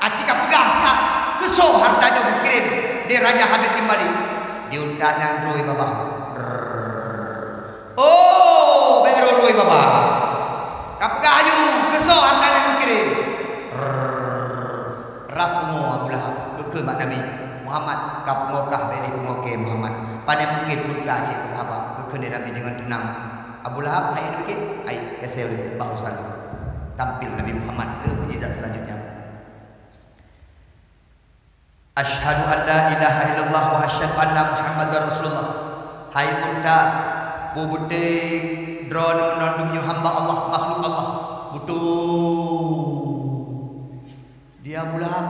aci ka peugah pihak, keusoe hareuta nyoe geukirém lé Raja Habib bin Malik, di unta nyan rhoi babah. Rrrr. Oh, bèk rhoi-rhoi babah. Ka peugah laju, keusoe hareuta nyan geukirém. Rrrr. Rab pungo Abu Lahab, geukheun bak Nabi, "Muhammad, ka pungo kah, bèk lé pungo kèe Muhammad. Pane mungken unta jih peugah haba," geukheun lé Nabi deungon teunang. Abu Lahab hai nyan pike, "Ai, gasé ulôn bak urusan lôn." Tampil Nabi Muhammad keu mukjizat selanjutnya. "Asyhadu an la ilaha illallah wa asyhadu anna Muhammadar Rasulullah." Hai unta, peue beutôi droeneuh meunandum nyoe hamba Allah, makhluk Allah? Beutôi. Di Abu Lahab.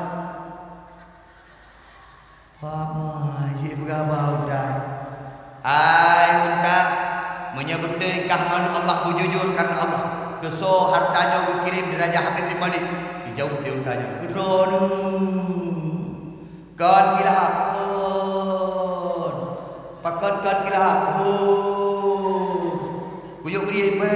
Pama jih beugaba unta. Hai unta, meunyoe beutôi kah manok Allah beujujur kareuna Allah, keusoe hareuta nyoe geukirém lé Raja Habib bin Malik? Dijaweueb lé unta nyan, "Keu droeneuh." "Kon keu Lahab, kon." "Pakon kon keu Lahab, kon?" Kuyok bri, beuh.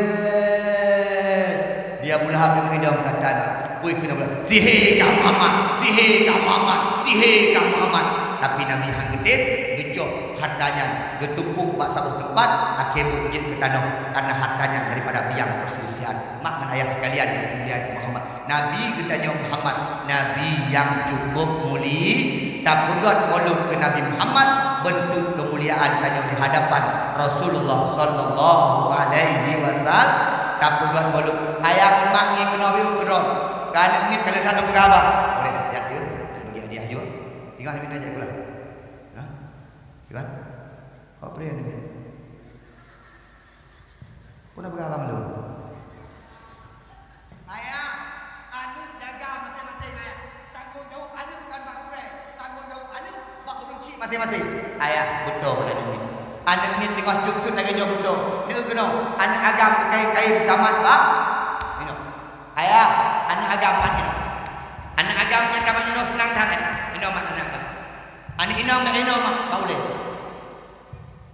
Di Abu Lahab deungon inong gata na. Pui keunoe beulah. "Sihé kah Muhammad, sihé kah Muhammad, sihé kah Muhammad." Tapi Nabi hana geudeb, geucok hareuta nyan, geutumpôk bak saboh teumpat, akhé buet jeuet keu tanoh, kareuna hareuta nyan daripada biang peuseulisihan. Mak ngon ayah sekalian nyang dimuliakan Muhammad. Nabi geutanyoe Muhammad, Nabi nyang cukup muli-, tapeugöt mulod keu Nabi Muhammad, beuntuk keumuliaan tanyoe di hadapan Rasulullah sallallahu alaihi wasal-, tapeugöt mulod. Ayah ngon mak ngieng keunoe biôh keudroe, keu aneuk miet ka lheueh that lôn peugah haba. Boleh, jak deuh, bagi hadiah jua. Ingat aneuk miet jak sekolah. Ha? Iban? Kau beri aneuk miet. Peue na peugah abang lôn? Ayah, aneuk jaga maté-maté ayah. Tanggong jaweueb aneuk kon bak gurèe, tanggong jaweueb aneuk bak ureueng chik maté-maté. Ayah, beutôi aneuk miet. Aneuk miet teungoh cut-cut lagèe nyoe beutôi. Neu keunoe, aneuk agam kain-kain tamat bak inong. Ayah, aneuk agam mat inong. Aneuk agam nyang tamat inong seunang that, inong mat aneuk agam. Aneuk inong mat inong mat bak ulèe.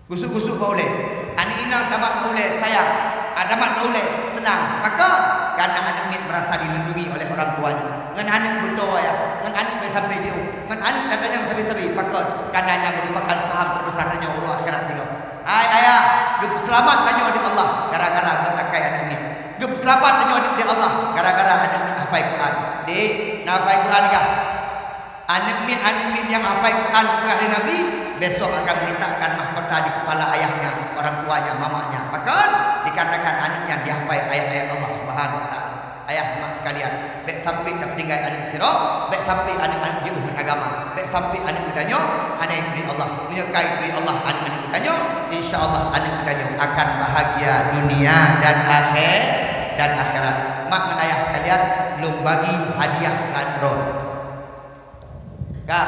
Gusuk-gusuk bak ulèe. Aneuk inong tamat bak ulèe sayang. Ah, tamat bak ulèe seunang. Pakon? Karena aneuk miet merasa dilindungi oleh orang tuanya. Ngon aneuk beutôi ayah. Ngon aneuk bèk sampai jiôh. Ngon aneuk tatanyong sabe-sabe. Pakon? Karena nyan merupakan saham terbesar tanyoe uroe akhirat nyoe. Hai ayah, geupeuseulamat tanyoe di Allah gara-gara geuh takai aneuk miet. Geupeuseulamat tanyoe di Allah gara-gara aneuk miet hafai Quran. Dek, na hafai Quran kah? Aneuk miet-aneuk miet nyang hafai Quran geupeugah lé Nabi, besok akan meletakkan mahkota di kepala ayahnya, orang tuanya, mamanya. Pakon? Dikarenakan aneuk nyan jihafai ayat-ayat Allah Subhanahu wa Taala. Ayah mak sekalian, bèk sampai tapeutinggai aneuk sidroe, bèk sampai aneuk-aneuk jiôh ngon agama, bèk sampai aneuk geutanyoe hana jituri Allah. Meunyoe ka jituri Allah aneuk-aneuk geutanyoe, insya Allah aneuk geutanyoe akan bahagia dunia dan akhé-, dan akhirat. Mak ngon ayah sekalian, lôn bagi hadiah keu aneuk droe. Ka,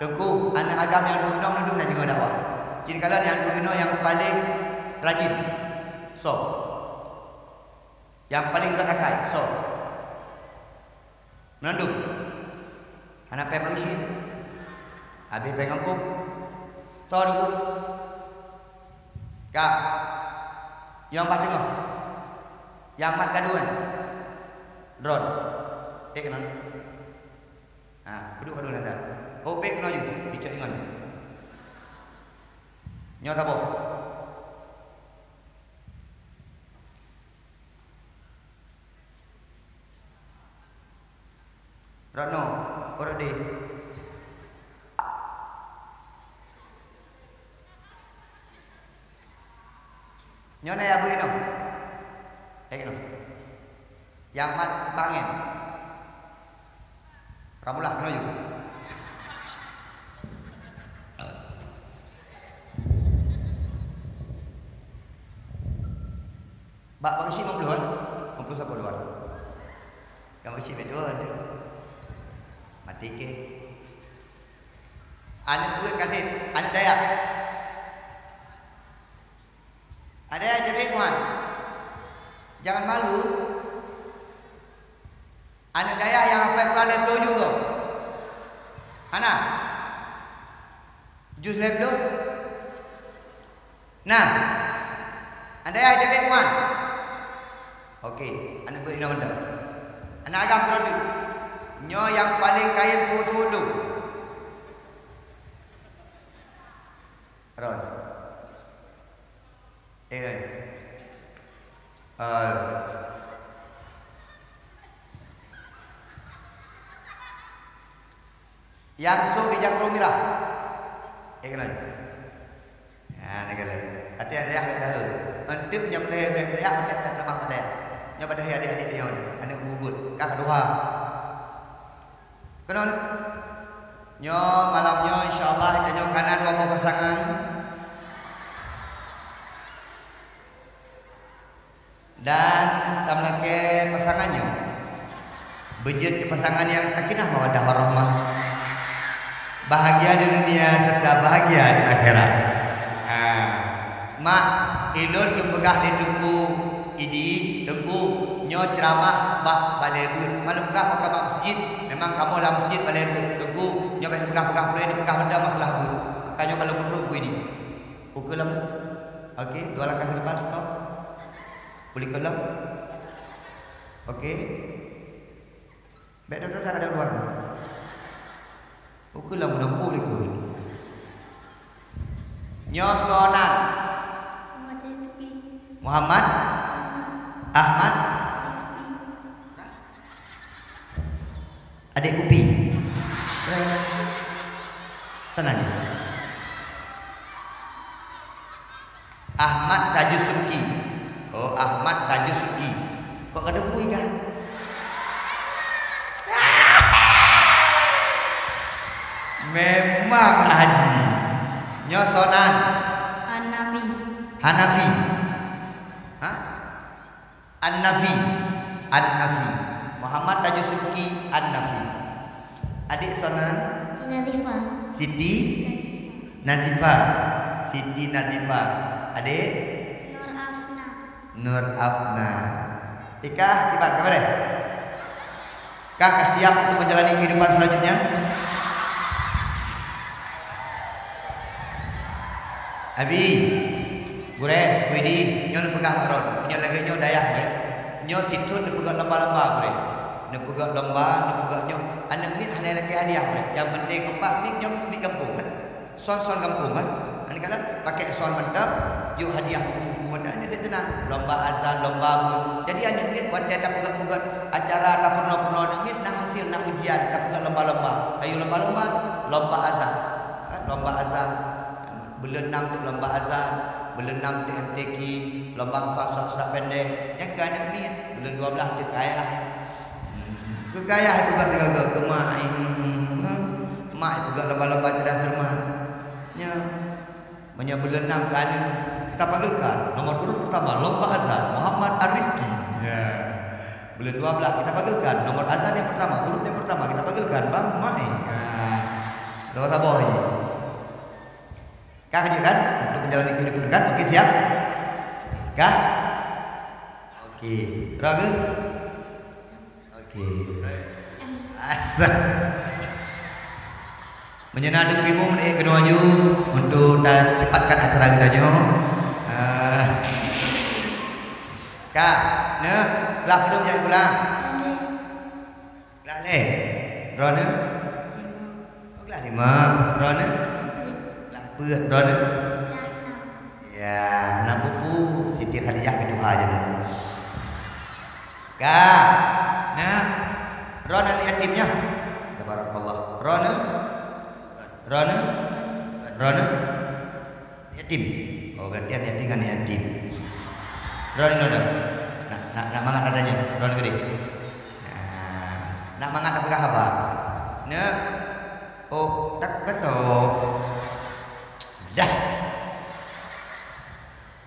Teungku, aneuk agam nyang duek inoe meunandum na deungoe dakwah. Cit kalon nyang duek inoe nyang paleng rajin. Soe? Nyang paleng gèt akai, soe? Meunandum. Hana pèng bak geuchik teuh. Habéh pèng gampông. Soe Teungku? Ka. Nyang bak teungoh. Nyang mat kadu nyan. Droen. Ék keunoe. Ha, peuduek kadu nyan that. Oh, bék keunoe ju, icok ingon. Nyoe saboh. Rot noe, rot deh. Nyoe na ya beuh inoe. Eh, inoe. Nyang mat teupangén. Rambulah keunoe ju. Bak bang Syik lima puluh, eh? Lima puluh saboh dua. Kan bang Syik betul. Mati ke? Aneuk beuet ka sép, aneuk dayah. Ada yang jadi, Tuan? Jangan malu. Aneuk dayah nyang hafai Quran lhèe ploh juz tu? Hana? Juz lhèe ploh? Nah. Aneuk dayah jadi, Tuan? Oke, aneuk beuet inoe mantong. Aneuk agam keudroe. Nyoe nyang paleng kayém tuha-tuha lom. Ron. Eh, Ron. Eh. Nyang sôk ija krông mirah. Eh, keunoe. Nyan, keunoe. Até dayah bèk dahé. Eunteuk nyoe padahai dayah, eunteuk that tamah padahai. Nyoe padahai adik-adik nyoe, aneuk bubut. Ka keudua. Keunoe. Nyoe malam nyoe, insya Allah, tanyoe kana dua boh pasangan. Dan tameulakèe pasangan nyoe beujeuet keu pasangan nyang sakinah mawaddah warahmah, bahagia di dunia serta bahagia di akhirat. Ha. Mak, ilôn geupeugah lé Teungku Idi, Teungku, nyoe ceuramah bak balèe beuet. Malôn peugah pakon bak meuseujid, memang kamoe lam meuseujid balèe beuet. Teungku, nyoe bèk neupeugah-peugah pulo, neupeugah mantong masalah beuet. Maka nyoe ka lôn peutrok Teungku Idi. Ukeue lom. Oke, dua langkah ke depan, stop. Ukeue lom. Oke. Bèk dua-dua ka dua-dua ke? Ukeue lom, udah pulih ke? Nyoe soe nan? Muhammad Rizki. Muhammad? Ahmad? Ahmad? Rizki. Adék kupi. Eh, sana je. Ahmad Tajusuki. Oh, Ahmad Tajusuki. Kok kada bui kah? Memang lah, Haji. Nyoe soe nan? Hanafi. Hanafi. Hah? An-Nafi. An-Nafi. Muhammad Tajusuki An-Nafi. Adék soe nan? Siti Nazifah. Siti? Nazifah. Nazifah. Siti Nazifah. Adék? Nur Afna. Nur Afna. Ikah, kiban, kiban deh? Kah ka siap untuk menjalani kehidupan selanjutnya? Abi, gurèe, Widi, nyoe neupeugah bak droe, nyoe lagèe nyoe dayah, gurèe. Nyoe sithôn neupeugah lomba-lomba, gurèe. Neupeugah lomba, neupeugah nyoe. Aneuk miet hana lakèe hadiah, gurèe. Nyang penting empat miet nyoe miet gampông, kan? Son-son gampông, kan? Aneuk kalon pakai son mantap, yôh hadiah buku-buku mantap, nyoe tenang. Lomba azan, lomba beuet. Jadi aneuk miet watèe tapeugah-peugah acara, tapeurunoe-peurunoe aneuk miet, na hasil, na ujian, tapeugah lomba-lomba. Ayo lomba-lomba, lomba azan. Kan? Lomba azan. Buleuen nam teuk lomba azan, buleuen nam teuk M T Q, lomba hafal surat-surat pendek. Nyan keu aneuk miet, buleuen dua belas teuk keu ayah. Keu ayah peugah teugaga, keu mak, hmm, mak peugah lomba-lomba cerdas cermat. Nyan. Meunyoe buleuen nam keu aneuk, kita panggilkan nomor urut pertama lomba azan, Muhammad Arifki. Ya. Buleuen dua belas, kita panggilkan nomor azan yang pertama, urut yang pertama, kita panggilkan Bang Mai. Ya. Sabar-sabar je. Kah, lanjut kan? Untuk menjalani kehidupan kan? Oke, siap? Kah? Oke. Droe keu? Oke. Asa. Meunyoe na dum bingung, eh, keunoe aju untuk tacepatkan acara geutanyoe. Ah. Kah, neuh, lah padum jak sikula? Glah lhèe. Droeneuh? Oh, glah lima. Droeneuh? Glah peuet. Droeneuh? Ya, hana peue-peue. Siti Khadijah peuet tuha je tu. Ka. Nah. Droeneuh aneuk yatim nyan. Tabarakallah. Droeneuh? Droeneuh? Droeneuh? Yatim. Oh, berarti aneuk yatim kan yatim. Droeneuh, droeneuh. Nak, nak, nak mangat adanya. Droeneuh keudeh. Nah, nak mangat tapeugah haba. Neuk. Oh, dak keudroe. Dah.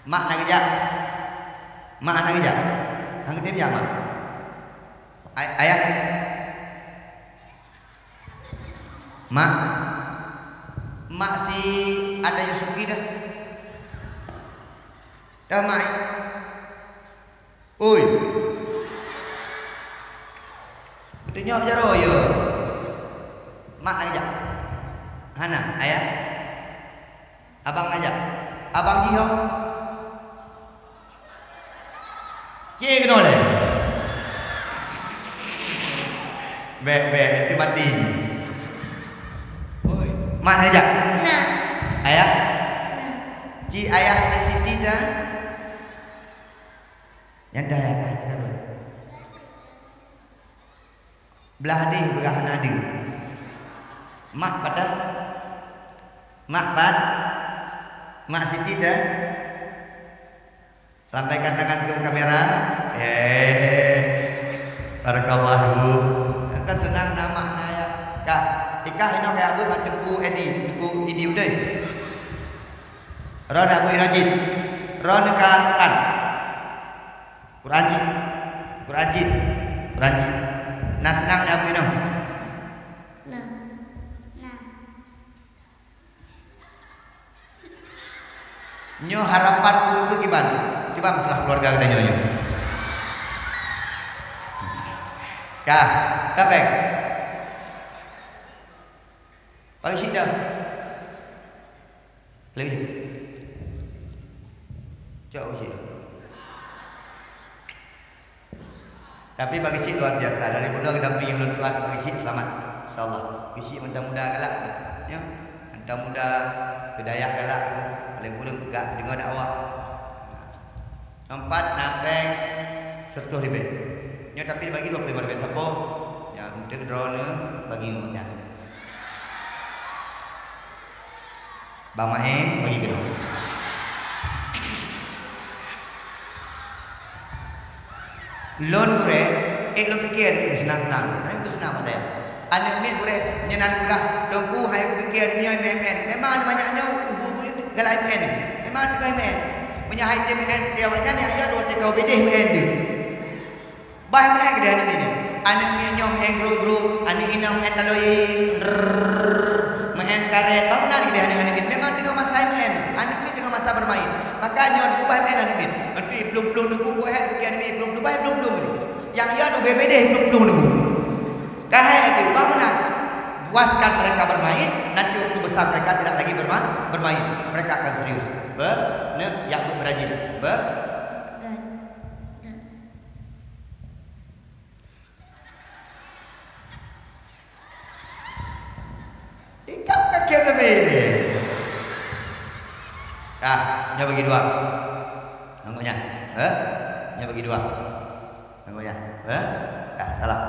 Mak na geujak. Mak na geujak. Hana geutém jak, Mak. Ay-, ayah. Mak. Mak si Ata Yusufi dah. Damai. Oi. Kutunyok jaroe, yo. Mak na jak? Hana, ayah? Abang na jak? Abang jih ho? Cie keunoe lé. Bèk, bèk, itu mati jih. Oi, mak na jak? Na. Ayah? Na. Ci ayah si Siti dah? Nyan dah ya kan? Blah deh beurah hana deuh. Mak pat? Mak pat? Mak Siti dah? Lambaikan tangan keu kamera. Eh, barakallahu. Kan seunang na mak na ya. Kah, ikah inoe kaya beuet bak Teungku Edi, Teungku Edi udeh. Droeneuh beuet rajin. Droeneuh ka Quran. Quran jih. Quran jih. Quran jih. Na seunang na beuet inoe. Na. Na. Nyoe harapan keu kiban. Kiban masalah keluarga geutanyoe nyoe. Ka, ka péng. Bagi syiek dah. Laju. Cok bagi syiek. Tapi bagi syiek luar biasa. Dari bunoe geudampingi ulôn Tuhan, bagi syiek selamat. Insyaallah. Bagi syiek muda-muda galak. Ya. Muda-muda hidayah galak. Paling kureueng gak deungoe dakwah. Empat na péng seratus ribèe. Nyoe tapi dibagi dua puluh lima ribèe sapo. Ya, untuk droeneuh bagi ngon nyan. Bang Mae bagi keunoe. Lôn gurèe, ék lôn piké nyoe seunang-seunang. Nyoe seunang padahai. Aneuk miet gurèe, nyoe nan peugah, "Teungku, hai kupiké nyoe meu'en-meu'en." Memang banyak nyoe, ubu-ubu galak meu'en. Memang teungoh meu'en. Meunyoe hai tém meu'en, di awak nyan nyang ya dua tiga ubé deh meu'en deuh. Bah meu'en keudeh aneuk miet nyoe. Aneuk miet nyoe meu'en gru-gru, aneuk inong meu'en taloe, drrrr, meu'en karét. Bah meunan keudeh aneuk-aneuk miet. Memang teungoh masa meu'en. Aneuk miet teungoh masa bermain. Maka nyoe ubah meu'en aneuk miet. Nanti plueng-plueng nunggu buet hai piké aneuk miet plueng-plueng, bah plueng-plueng ni. Nyang ya tu bebedeh plueng-plueng nunggu. Ka hai tu, bah meunan. Puaskan mereka bermain, nanti waktu besar mereka tidak lagi berma-, bermain. Mereka akan serius. Be-, ne, ya, be-, berajin. Be-, Ikam ka kiam sabe ni. Dah, nyoe bagi dua. Ngon nyan. Eh? Nyoe bagi dua. Ngon nyan. Eh? Dah, salah.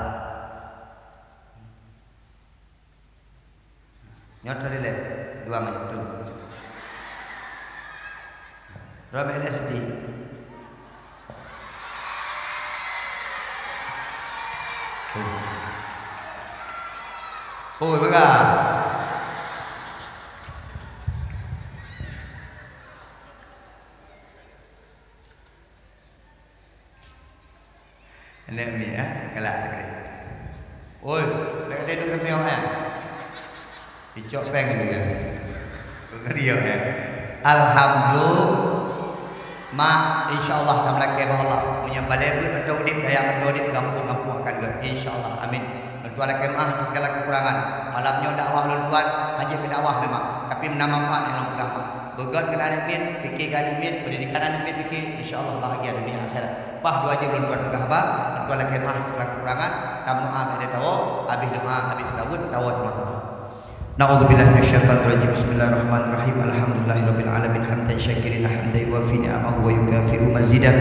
Nyoe tadi lé, dua ngon nyoe tu. Dua bèk lé siti. Oh. Oh, peugah. Aneuk miet, eh, galak teuka. Oi, lagèe duek keunoe, eh. Icok péng keunoe. Beugeuriok, eh. Alhamdulillah. Mak, insya Allah, ka meulakèe bak Allah. Meunyoe balèe beuet mantong udép, dayah mantong udép, gampông-gampông akan gèt. Insya Allah. Amin. Lôn tuan lakèe meu'ah atas segala kekurangan. Malam nyoe dakwah lôn tuan, hana jeuet keu dakwah memang, tapi na manfaat nyang lôn peugah, Mak. Beugèt keu aneuk miet, piké keu aneuk miet, pendidikan aneuk miet piké, insya Allah bahagia dunia akhirat. Bah dua jeuem lôn tuan peugah haba, lôn tuan lakèe meu'ah atas segala kekurangan, tameudoa bèk lé tawoe, habéh doa, habéh seulaweuet, tawoe sama-sama. Na'udzubillahi minasyaitonirrajim. Bismillahirrahmanirrahim. Alhamdulillahirabbil alamin, hamdan syakirin, hamdan yuwafi ni'amahu wa yukafi'u mazidah.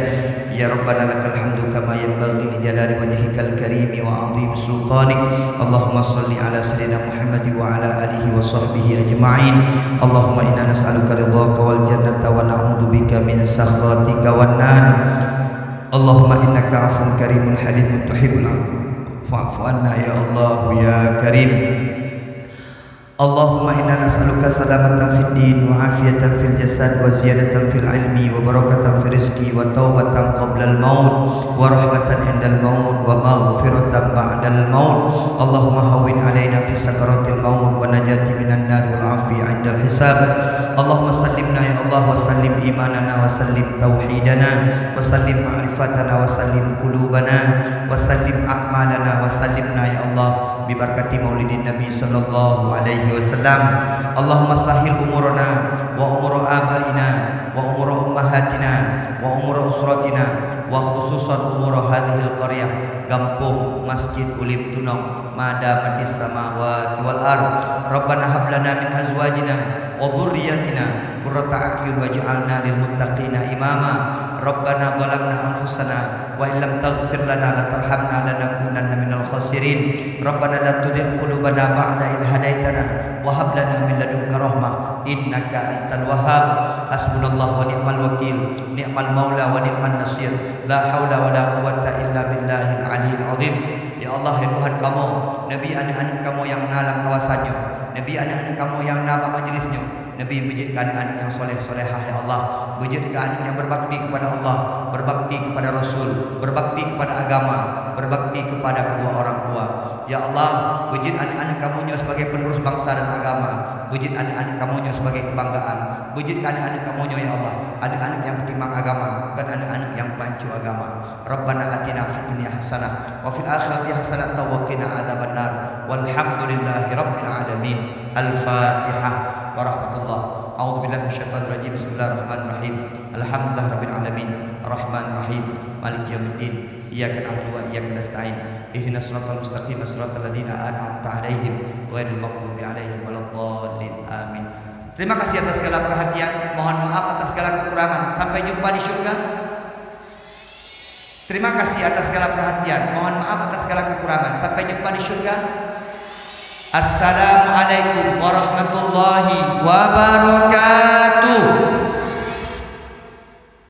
Ya Rabbana lakal hamdu kama yanbaghi li jalali wajhikal karimi wa 'azimi sultanik. Allahumma shalli ala sayyidina Muhammad wa ala alihi wa sahbihi ajma'in. Allahumma inna nas'aluka ridhaka wal jannata wa na'udzubika min sakhatika wan nar. Allahumma innaka 'afuwun karimun halimun tuhibbul 'afwa fa'fu 'anna ya Allah ya Karim. اللهم إنا نسألك سلامة في الدين وعافية في الجسد وزيادة في العلم وبركة في الرزق وتوبة قبل الموت ورحمة عند الموت ومغفرة بعد الموت. اللهم هون علينا في سكرات الموت ونجاة من النار والعفو عند الحساب. اللهم سلمنا يا الله وسلم إيماننا وسلم توحيدنا وسلم معرفتنا وسلم قلوبنا وسلم أعمالنا وسلمنا يا الله ببركة مولد النبي صلى الله عليه وسلم. اللهم سهل أمورنا وأمور آبائنا وأمور أمهاتنا وأمور أسرتنا وخصوصا أمور هذه القرية، gampông Masjid Ulim Tunong, ma damatis samawati wal ard. ربنا هب لنا من أزواجنا وذرياتنا قرة أعين واجعلنا للمتقين إماما. ربنا ظلمنا أنفسنا وإن لم تغفر لنا وترحمنا لنكونن من الخاسرين. ربنا لا تزغ قلوبنا بعد إذ هديتنا وهب لنا من لدنك رحمة إنك أنت الوهاب. حسبنا الله ونعم الوكيل، نعم المولى ونعم النصير. لا حول ولا قوة إلا بالله العلي العظيم. Ya Allah, ya Tuhan kamoe, neubi aneuk-aneuk kamoe nyang na lam kawasan nyoe, neubi aneuk-aneuk kamoe nyang na bak majlis nyoe, neubi beujeuet keu aneuk-aneuk nyang soleh-solehah, ya Allah. Beujeuet keu aneuk nyang berbakti kepada Allah, berbakti kepada Rasul, berbakti kepada agama, berbakti kepada kedua orang tua. Ya Allah, beujeuet aneuk-aneuk kamoe nyoe sebagai penerus bangsa dan agama, beujeuet aneuk-aneuk kamoe nyoe sebagai kebanggaan, beujeuet keu aneuk-aneuk kamoe nyoe, ya Allah, aneuk-aneuk nyang peutimang agama, bukan aneuk-aneuk nyang panco agama. ربنا آتنا في الدنيا حسنة وفي الآخرة حسنة وقنا عذاب النار. والحمد لله رب العالمين. الفاتحة ورحمة الله. أعوذ بالله من الشيطان الرجيم. بسم الله الرحمن الرحيم. الحمد لله رب العالمين. الرحمن الرحيم. مالك يوم الدين. إياك نعبد وإياك نستعين. اهدنا الصراط المستقيم، صراط الذين أنعمت عليهم، غير المغضوب عليهم ولا الضالين. آمين. Terima kasih atas segala perhatian. Mohon maaf atas segala kekurangan. Sampai jumpa di syurga. Terima kasih atas segala perhatian. Mohon maaf atas segala kekurangan. Sampai jumpa di syurga. Assalamualaikum warahmatullahi wabarakatuh.